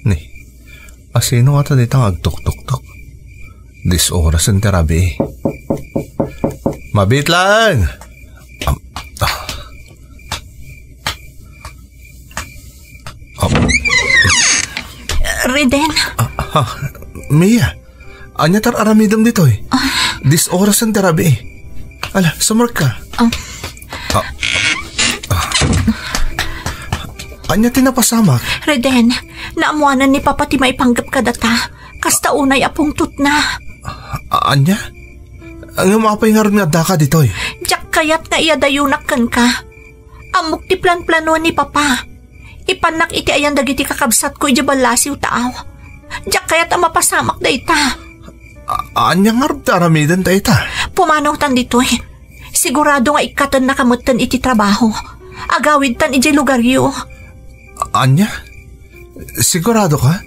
Ni, asino ngata dita nga agtuktoktok? Dis orasen ti rabii. Mabiit laeng! Am-, ah. Am-, Reden? Ah, ah, Mia, ania ti ar-aramidem ditoy? Ah. Dis orasen ti rabii. Ala, sumrek ka. Ah. Ah. Ah. Ania ti napasamak? Reden, naammoanan ni Papa ti maipanggep kadata. Kasta unay a pungtotna. A-, ania? Ngem apay ngarud nga addaka ditoy? Diak kayat nga iyadayonak kenka. Ammok ti planplano ni Papa. Ipannak iti ayan dagiti kakabsatko idiay ballasiw ta aw. Diak kayat a mapasamak dayta. A-, ania ngarud ti aramiden dayta? Pumanawtan ditoy. Sigurado nga ikkatennaka metten iti trabaho. Agawidtan idiay lugaryo. A-, ania? Sigurado ka?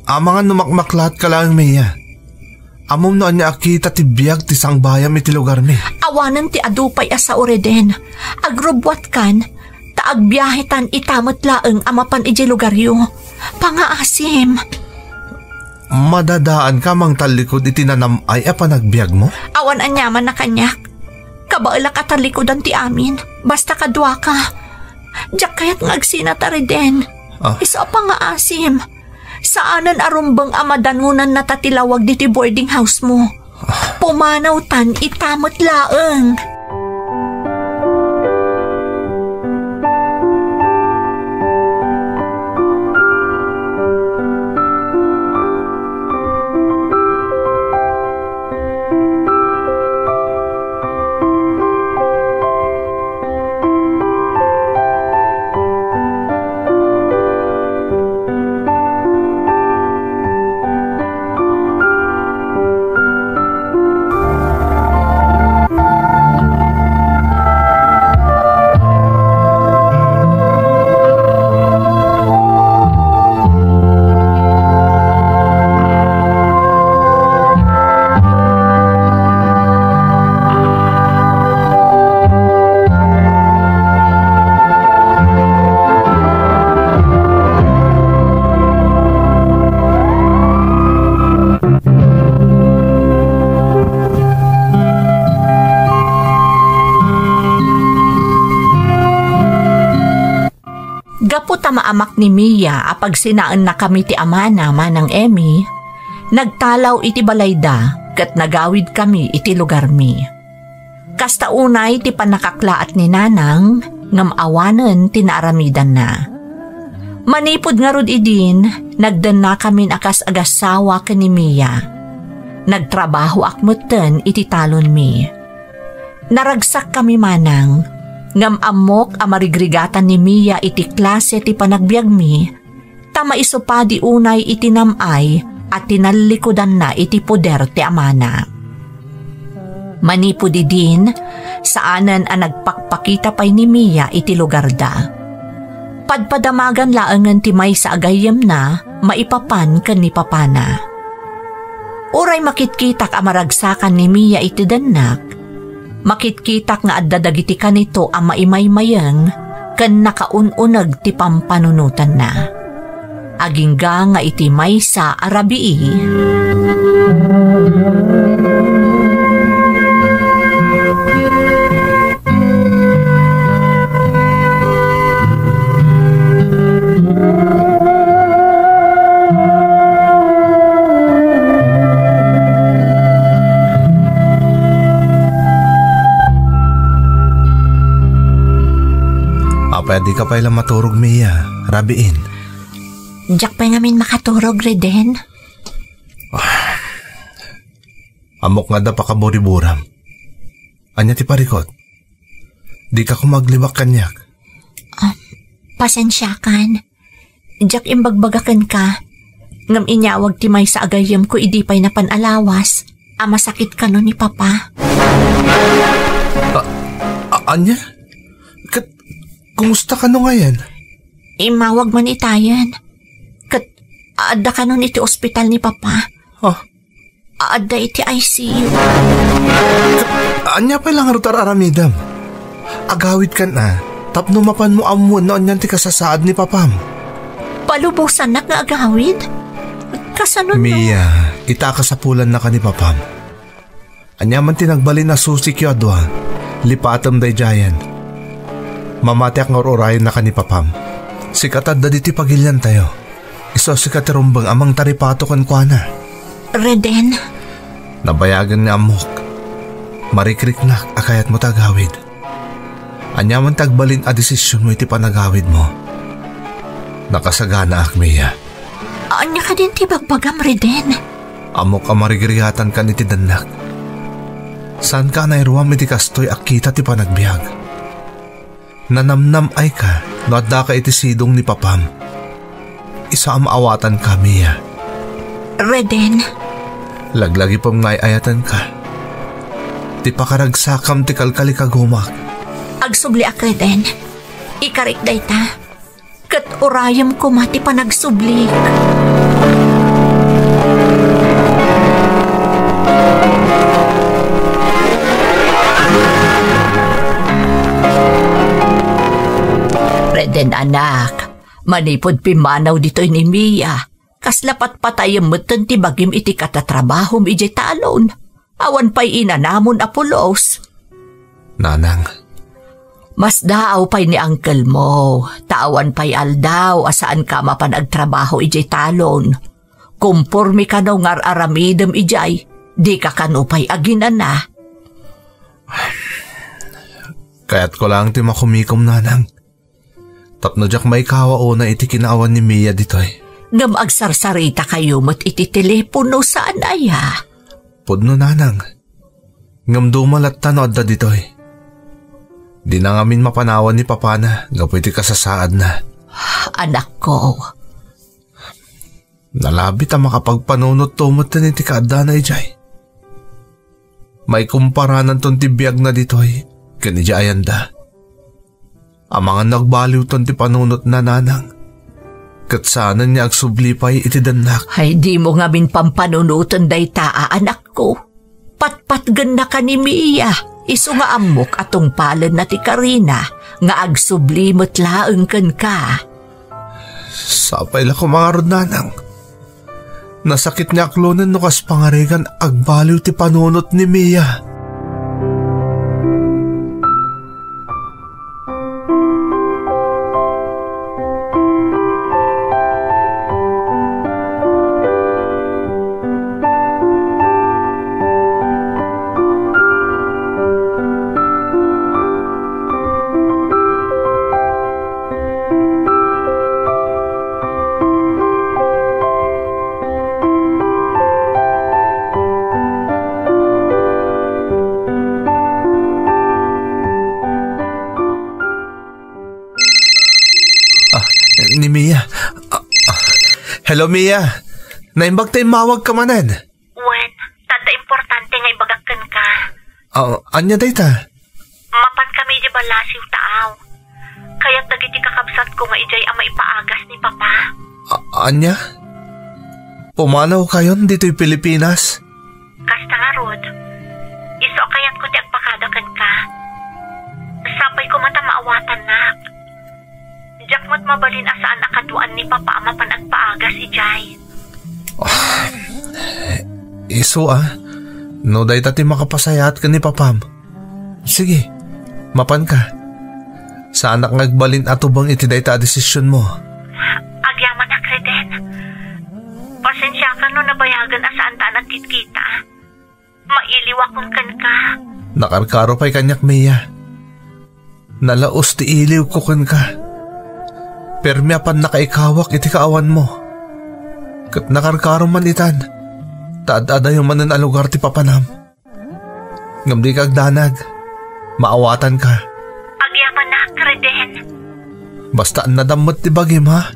Amangan no makmaklaat ka laeng, Mia. Ammom no ania a kita ti biag ti sangbayam iti lugarmi. Awanen ti adu pay a sao, Reden. Agrubbuatkan, ta agbiahetan ita met laeng a mapan idiay lugaryo. Pangaasim. Madadaanka mangtallikud iti nanam-ay a panagbiagmo? Awan aniaman a kaniak. Kabaelak a tallikudan ti amin. Basta kaduaka. Diak kayat nga agsinata, Reden. Ah. Isu a pangaasim. Saanen a rumbeng a madanonannata ti lawag ditoy boarding house mo. Pumanawtan ita met laeng. Gapu ta maamak ni Mia a pagsinaennakami ti amana, Manang Emmy, nagtalaw iti balayda ket nagawidkami iti lugarmi. Kasta unay ti pannakaklaat ni Nanang, ngem awanen ti naaramidanna. Manipud ngarud idin, nagdennakamin a kas agassawa ken ni Mia. Nagtrabahoak metten iti talonmi. Naragsakkami manang, ngem ammok a marigrigatan ni Mia iti klase ti panagbiagmi, ta maisupadi unay iti nam-ay a tinallikudanna iti poder ti amana. Manipud idin, saanen a nagpakpakita pay ni Mia iti lugarda. Padpadamagan laengen ti maysa a gayyemna maipapan ken ni papana. Uray makitkitak a maragsakan ni Mia iti dennak, makitkitak nga adda dagiti kanito a maimaymayeng ken nakaun-uneg ti pampanunotanna. Agingga nga iti maysa a rabii. Apay a dika pay la maturog, Mia? Rabiin. Diak pay ngamin makaturog, Reden. Ah. Ammok nga adda pakaburiburam. Ania ti parikut? Dika koma aglibak kaniak. Ah, pasensiakan. Diak imbagbaga kenka, ngem inyawag ti maysa a gayyemko idi pay napan a lawas a masakit kano ni Papa. A-, a-, ania? Ket kumusta kano ngayen? Immawag man itayen. Ket adda kanon iti ospital ni Papa. Ah, Adda iti I C U. Ania pay la ngarud ti ar-aramidem? Agawidkan a, tapno mapanmo ammoen no anian ti kasasaad ni papam. Palubosannak nga agawid? Kasano no? Mia, ita a kasapulannaka ni papam. Ania man ti nagbalin a susik yo a dua, lipatem daydiayen. Mamatiak nga ur-urayennaka ni papam. Sika ti adda ditoy pagiliantayo. Isu a sika ti rumbeng a mangtaripato kenkuana. Reden. Nabayagen nga ammok. Marikriknak a kayatmo ti agawid. Aniaman ti agbalin a desisionmo iti panagawidmo. Nakasaganaak, Mia. Ania kadin ti bagbagam, Reden? Ammok a marigrigatankan iti dannak. Saanka a nairuam iti kastoy a kita ti panagbiag. Nanamnam-ayka no addaka iti sidong ni papam. Isu a maawatanka, Mia. Reden. Laglagipem nga ay-ayatenka. Ti pakaragsakam ti kalkalikagumak. Agsubliak, Reden. Ikarik dayta. Ket urayem koma ti panagsublik. Reden, anak, manipud pimmanaw ditoy ni Mia, kasla patpatayem metten ti bagim iti katatrabahom idiay talon. Awan pay inanamon a pulos. Nanang. Masdaaw pay ni angkelmo, ta awan pay aldaw a saanka a mapan agtrabaho idiay talon. Komporme kano nga ar-aramidem idiay, dika kano pay aginana. Kayatko laeng ti makumikom, Nanang. Tapno diak maikawa unay iti kinaawan ni Mia ditoy. Ngem agsarsarita kayo met iti telepono, saan aya? Pudno, Nanang. Ngem duma latta no adda ditoy. Dina ngamin mapanawan ni papana gapu iti kasasaadna. Anakko. Nalabit a makapagpanunotto metten iti kaaddana idiay. Maikumparananton ti biagna ditoy ken idiay ayanda. Amangan no agbaliwton ti panunotna, Nanang, ket saanen nga agsubli pay iti dannak. Ay, dimo ngamin pampanunoten dayta a anakko. Patpatgennaka ni Mia, isu nga ammok a tungpalenna ti karina nga agsubli met laeng kenka. Sapay la koma ngarud, Nanang. Nasakit nga aklonen no kas pangarigan agbaliw ti panunot ni Mia. Ah, ni Mia. Ah, ah. Hello, Mia. Naimbag ta immawagka manen. Wen, ta adda importante nga ibagak kenka. Ah, ania dayta? Mapan kami idiay ballasiw, taaw. Kayat dagiti kakabsatko nga idiay a maipaagas ni Papa. A-, ania? Pumanawkayon ditoy Pilipinas? Kasta ngarud, isu a kayatko ti agpakada kenka. Sapay koma ta maawatannak. Diak met mabalin a saan a kaduaan ni Papa a mapan agpaagas idiay. Ah, isu a, no dayta ti makapasayaat ken ni Papam. Sige, mapanka. Saanak nga agbalin a tubeng iti dayta a desisionmo. Agyamanak, Reden. Pasensiakan no nabayagen a saanta a nagkitkita. Mailiwakon kenka. Nakarkaro pay kaniak, Mia. Nalaos ti iliwko kenka. Permi a pannakaikawak iti kaawanmo. Ket nakarkaro man itan, ta ad-adayo manen a lugar ti papanam. Ngem dika agdanag. Maawatanka. Agyamanak, Reden. Basta annadam met ti bagim, ha?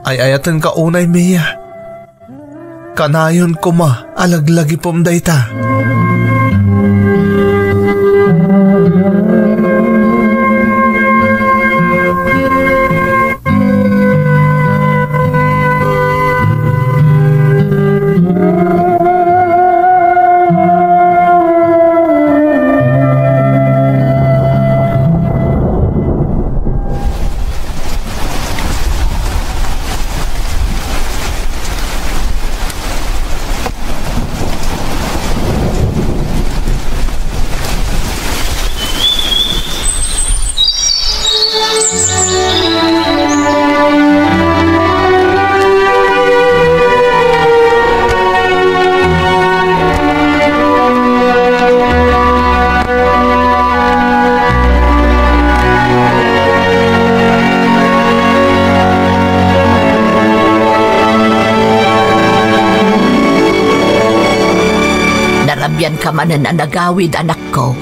Ay-ayatenka unay, Mia. Kanayon koma a laglagipem dayta. Ka manen a nagawid, anakko.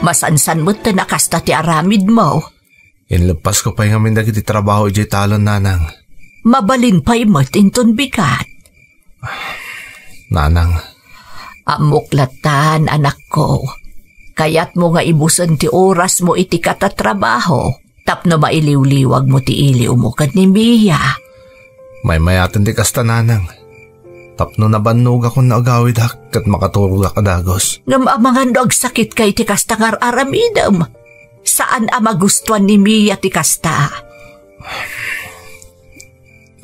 Masansan metten a kasta ti aramidmo. Inleppasko pay ngamin dagiti trabaho idiay talon, nanang. Mabalin pay met inton bigat. Nanang. Ammok lattan, anakko. Kayatmo nga ibusen ti orasmo iti katatrabaho tapno mailiwliwagmo ti iliwmo ken ni Mia. Maymayaten ti kasta, nanang. Tapno nabannogakon no agawidak ket makaturogak a dagus. Ngem amangan no agsakitka iti kasta nga ar-aramidem. Saan a magustuan ni Mia ti kasta.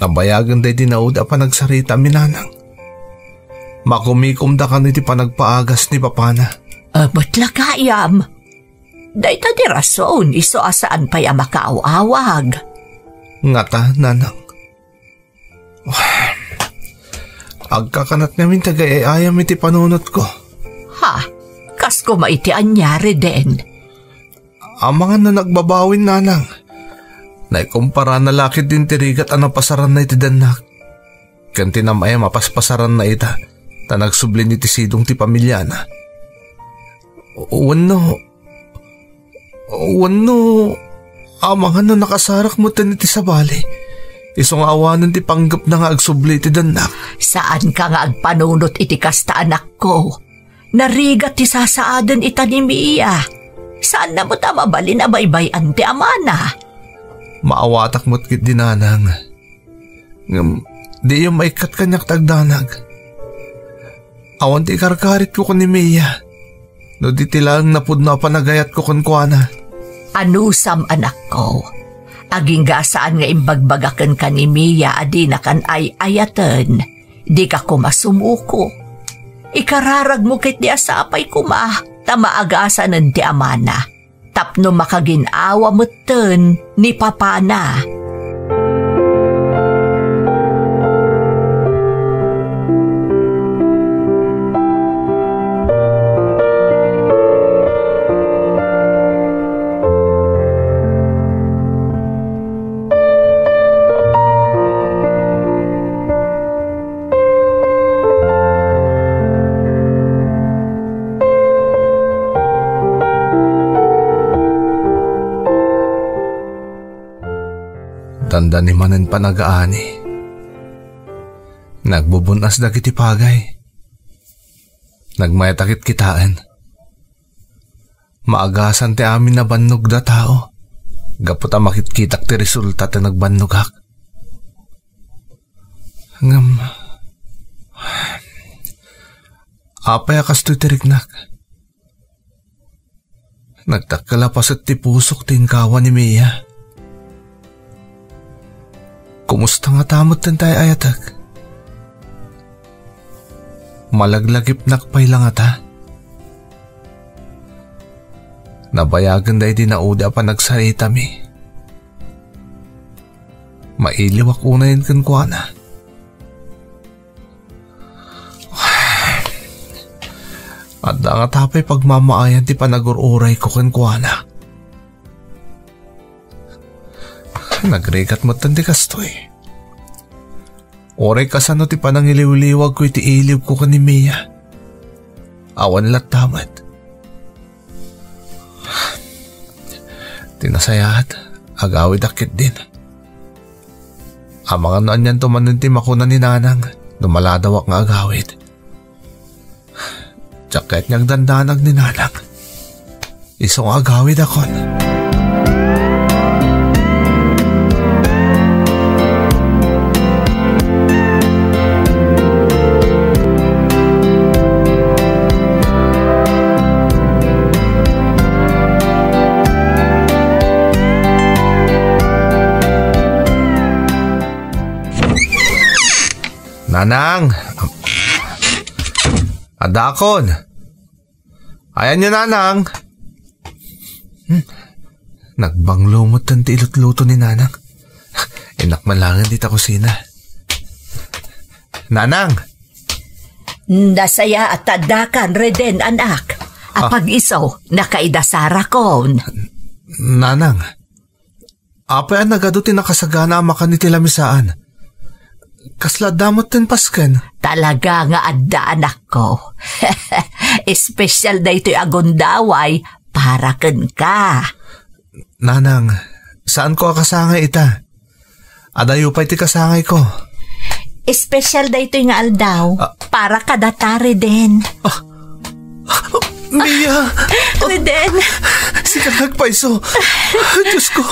Nabayagen daydi naudi a panagsaritaam, nanang. Makumikomda kano iti panagpaagas ni papana. Amet la gayam. Dayta ti rason isu a saan pay a makaaw-awag. Ngata, nanang. Agkakanat ngamin ti agay-ayam iti panunotko. Ha? Kas koma iti ania, Reden? Amangan no nagbabawin, nanang. Naikomparana la ketdin ti rigat a napasaranna iti dennak. Ken ti nam-ay a mapaspasaranna ita, ta nagsublin iti sidong ti pamiliana. Wenno, wenno, amangan no nakasarak metten iti sabali. Isu nga awanen ti panggepna nga agsubli iti dennak. Saanka nga agpanunot iti kasta, anakko. Narigat ti sasaaden ita ni Mia. Saanna met a mabalin a baybay-an ti amana. Maawatak met ketdi, nanang. Ngem, diyo maikkat kaniak ti agdanag. Awan ti ikarkaritko ken ni Mia. No di ti laeng napudno a panagayatko kenkuana. Anusam, anakko. Agingga a saan nga imbagbaga kenka ni Mia a dinakan ay-ayaten. Dika koma sumuko. Ikararagmo ketdi a sapay koma ta maagasanen ti amana, tapno makagin-awa metten ni papana. Dandani manen panagaani. Nagbubun-as dagiti pagay. Nagmayatak kitaen. Maagasan ti amin a bannogda a tao, gapu ta makitkitak ti resulta ti nagbannogak. Ngem, apay a kastoy ti riknak? Nagdakkel a paset ti pusok ti inkawa ni Mia. Kumusta ngata metten ti ay-ayatek? Malaglagipnak pay la ngata? Nabayagen daydi naudi a panagsaritami. Mailiwak unayen kenkuana. Adda ngata pay pagmamaayan ti panagur-urayko kenkuana. Nagrigat metten ti kastoy. Uray kasano ti panangiliwliwagko iti iliwko ken ni Mia. Awan latta met. Ti nasayaat, agawidak ketdin. Amangan no anianto manen ti makuna ni Nanang no maladawak nga agawid. Diak kayat nga agdandanag ni Nanang. Isu nga agawidakon. Nanang! Addakon! Ayanyo, Nanang? Hmm. Nagbanglo metten ti ilutluto ni Nanang. Innak man laengen dita kusina. Nanang! Nasayaat ta addakan, Reden, anak. Ah. Apag-isu, nakaidasarakon. Nanang, apay a nagadu ti nakasagana a makan iti lamisaan? Kasla adda met ti pasken? Talaga nga adda, anakko. Espesyal daytoy a gundaway para kenka. Nanang, saanko a kasangay ita. Adayo pay ti kasangayko. Espesyal daytoy nga aldaw Ah. para kadata, Reden. Ah. Mia! Reden! Sika nagpayso. Diyos ko,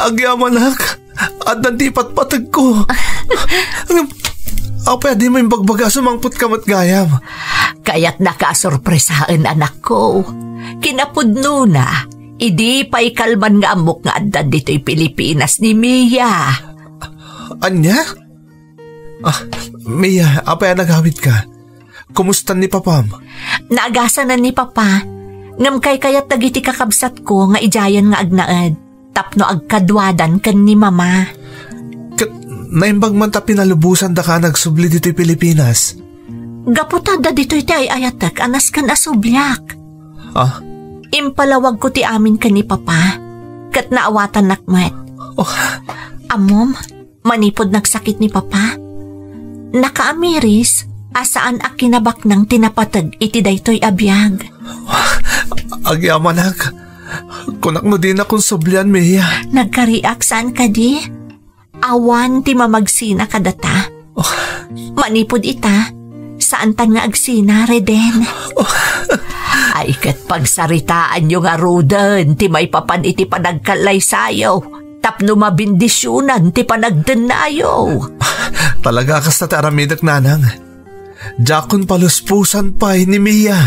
agyamanak. Addan ti ipatpategko. Ngem, apay a dimo imbagbaga a sumangpet ka met gayam? Kayatnaka a sorpresaen, anakko. Kinapudnona, idi pay kalman nga ammok nga addan ditoy Pilipinas ni Mia. Ania? Ah, Mia, apay a nagawidka? Kumusta ni papam? Naagasanan ni papa. Ngem kaykayat dagiti kakabsatko nga idiayen nga agnaed tapno agkaduadan ken ni mama. Ket naimbag man ta pinalubosan daka a nagsubli ditoy Pilipinas. Gapu ta adda ditoy ti ay-ayatek a nasken a subliak. Ah? Impalawagko ti amin ken ni papa, ket naawatannak met. Oh. Ammom, manipud nagsakit ni papa, nakaamiris a saan a kinabaknang ti napateg iti daytoy a biag. Agyamanak, kunak no dinak sublian, Mia. Nagkariak saan kadi? Awan ti mamagsina kadata. Oh. Manipud ita, saantan nga agsina, Reden. Oh. Ay, ket pagsaritaanyo ngaruden ti maipapan iti panagkallaysayo tapno mabendisionan ti panagdennayo. Talaga kasta ti aramidek, nanang. Diakon paluspusan pay ni Mia.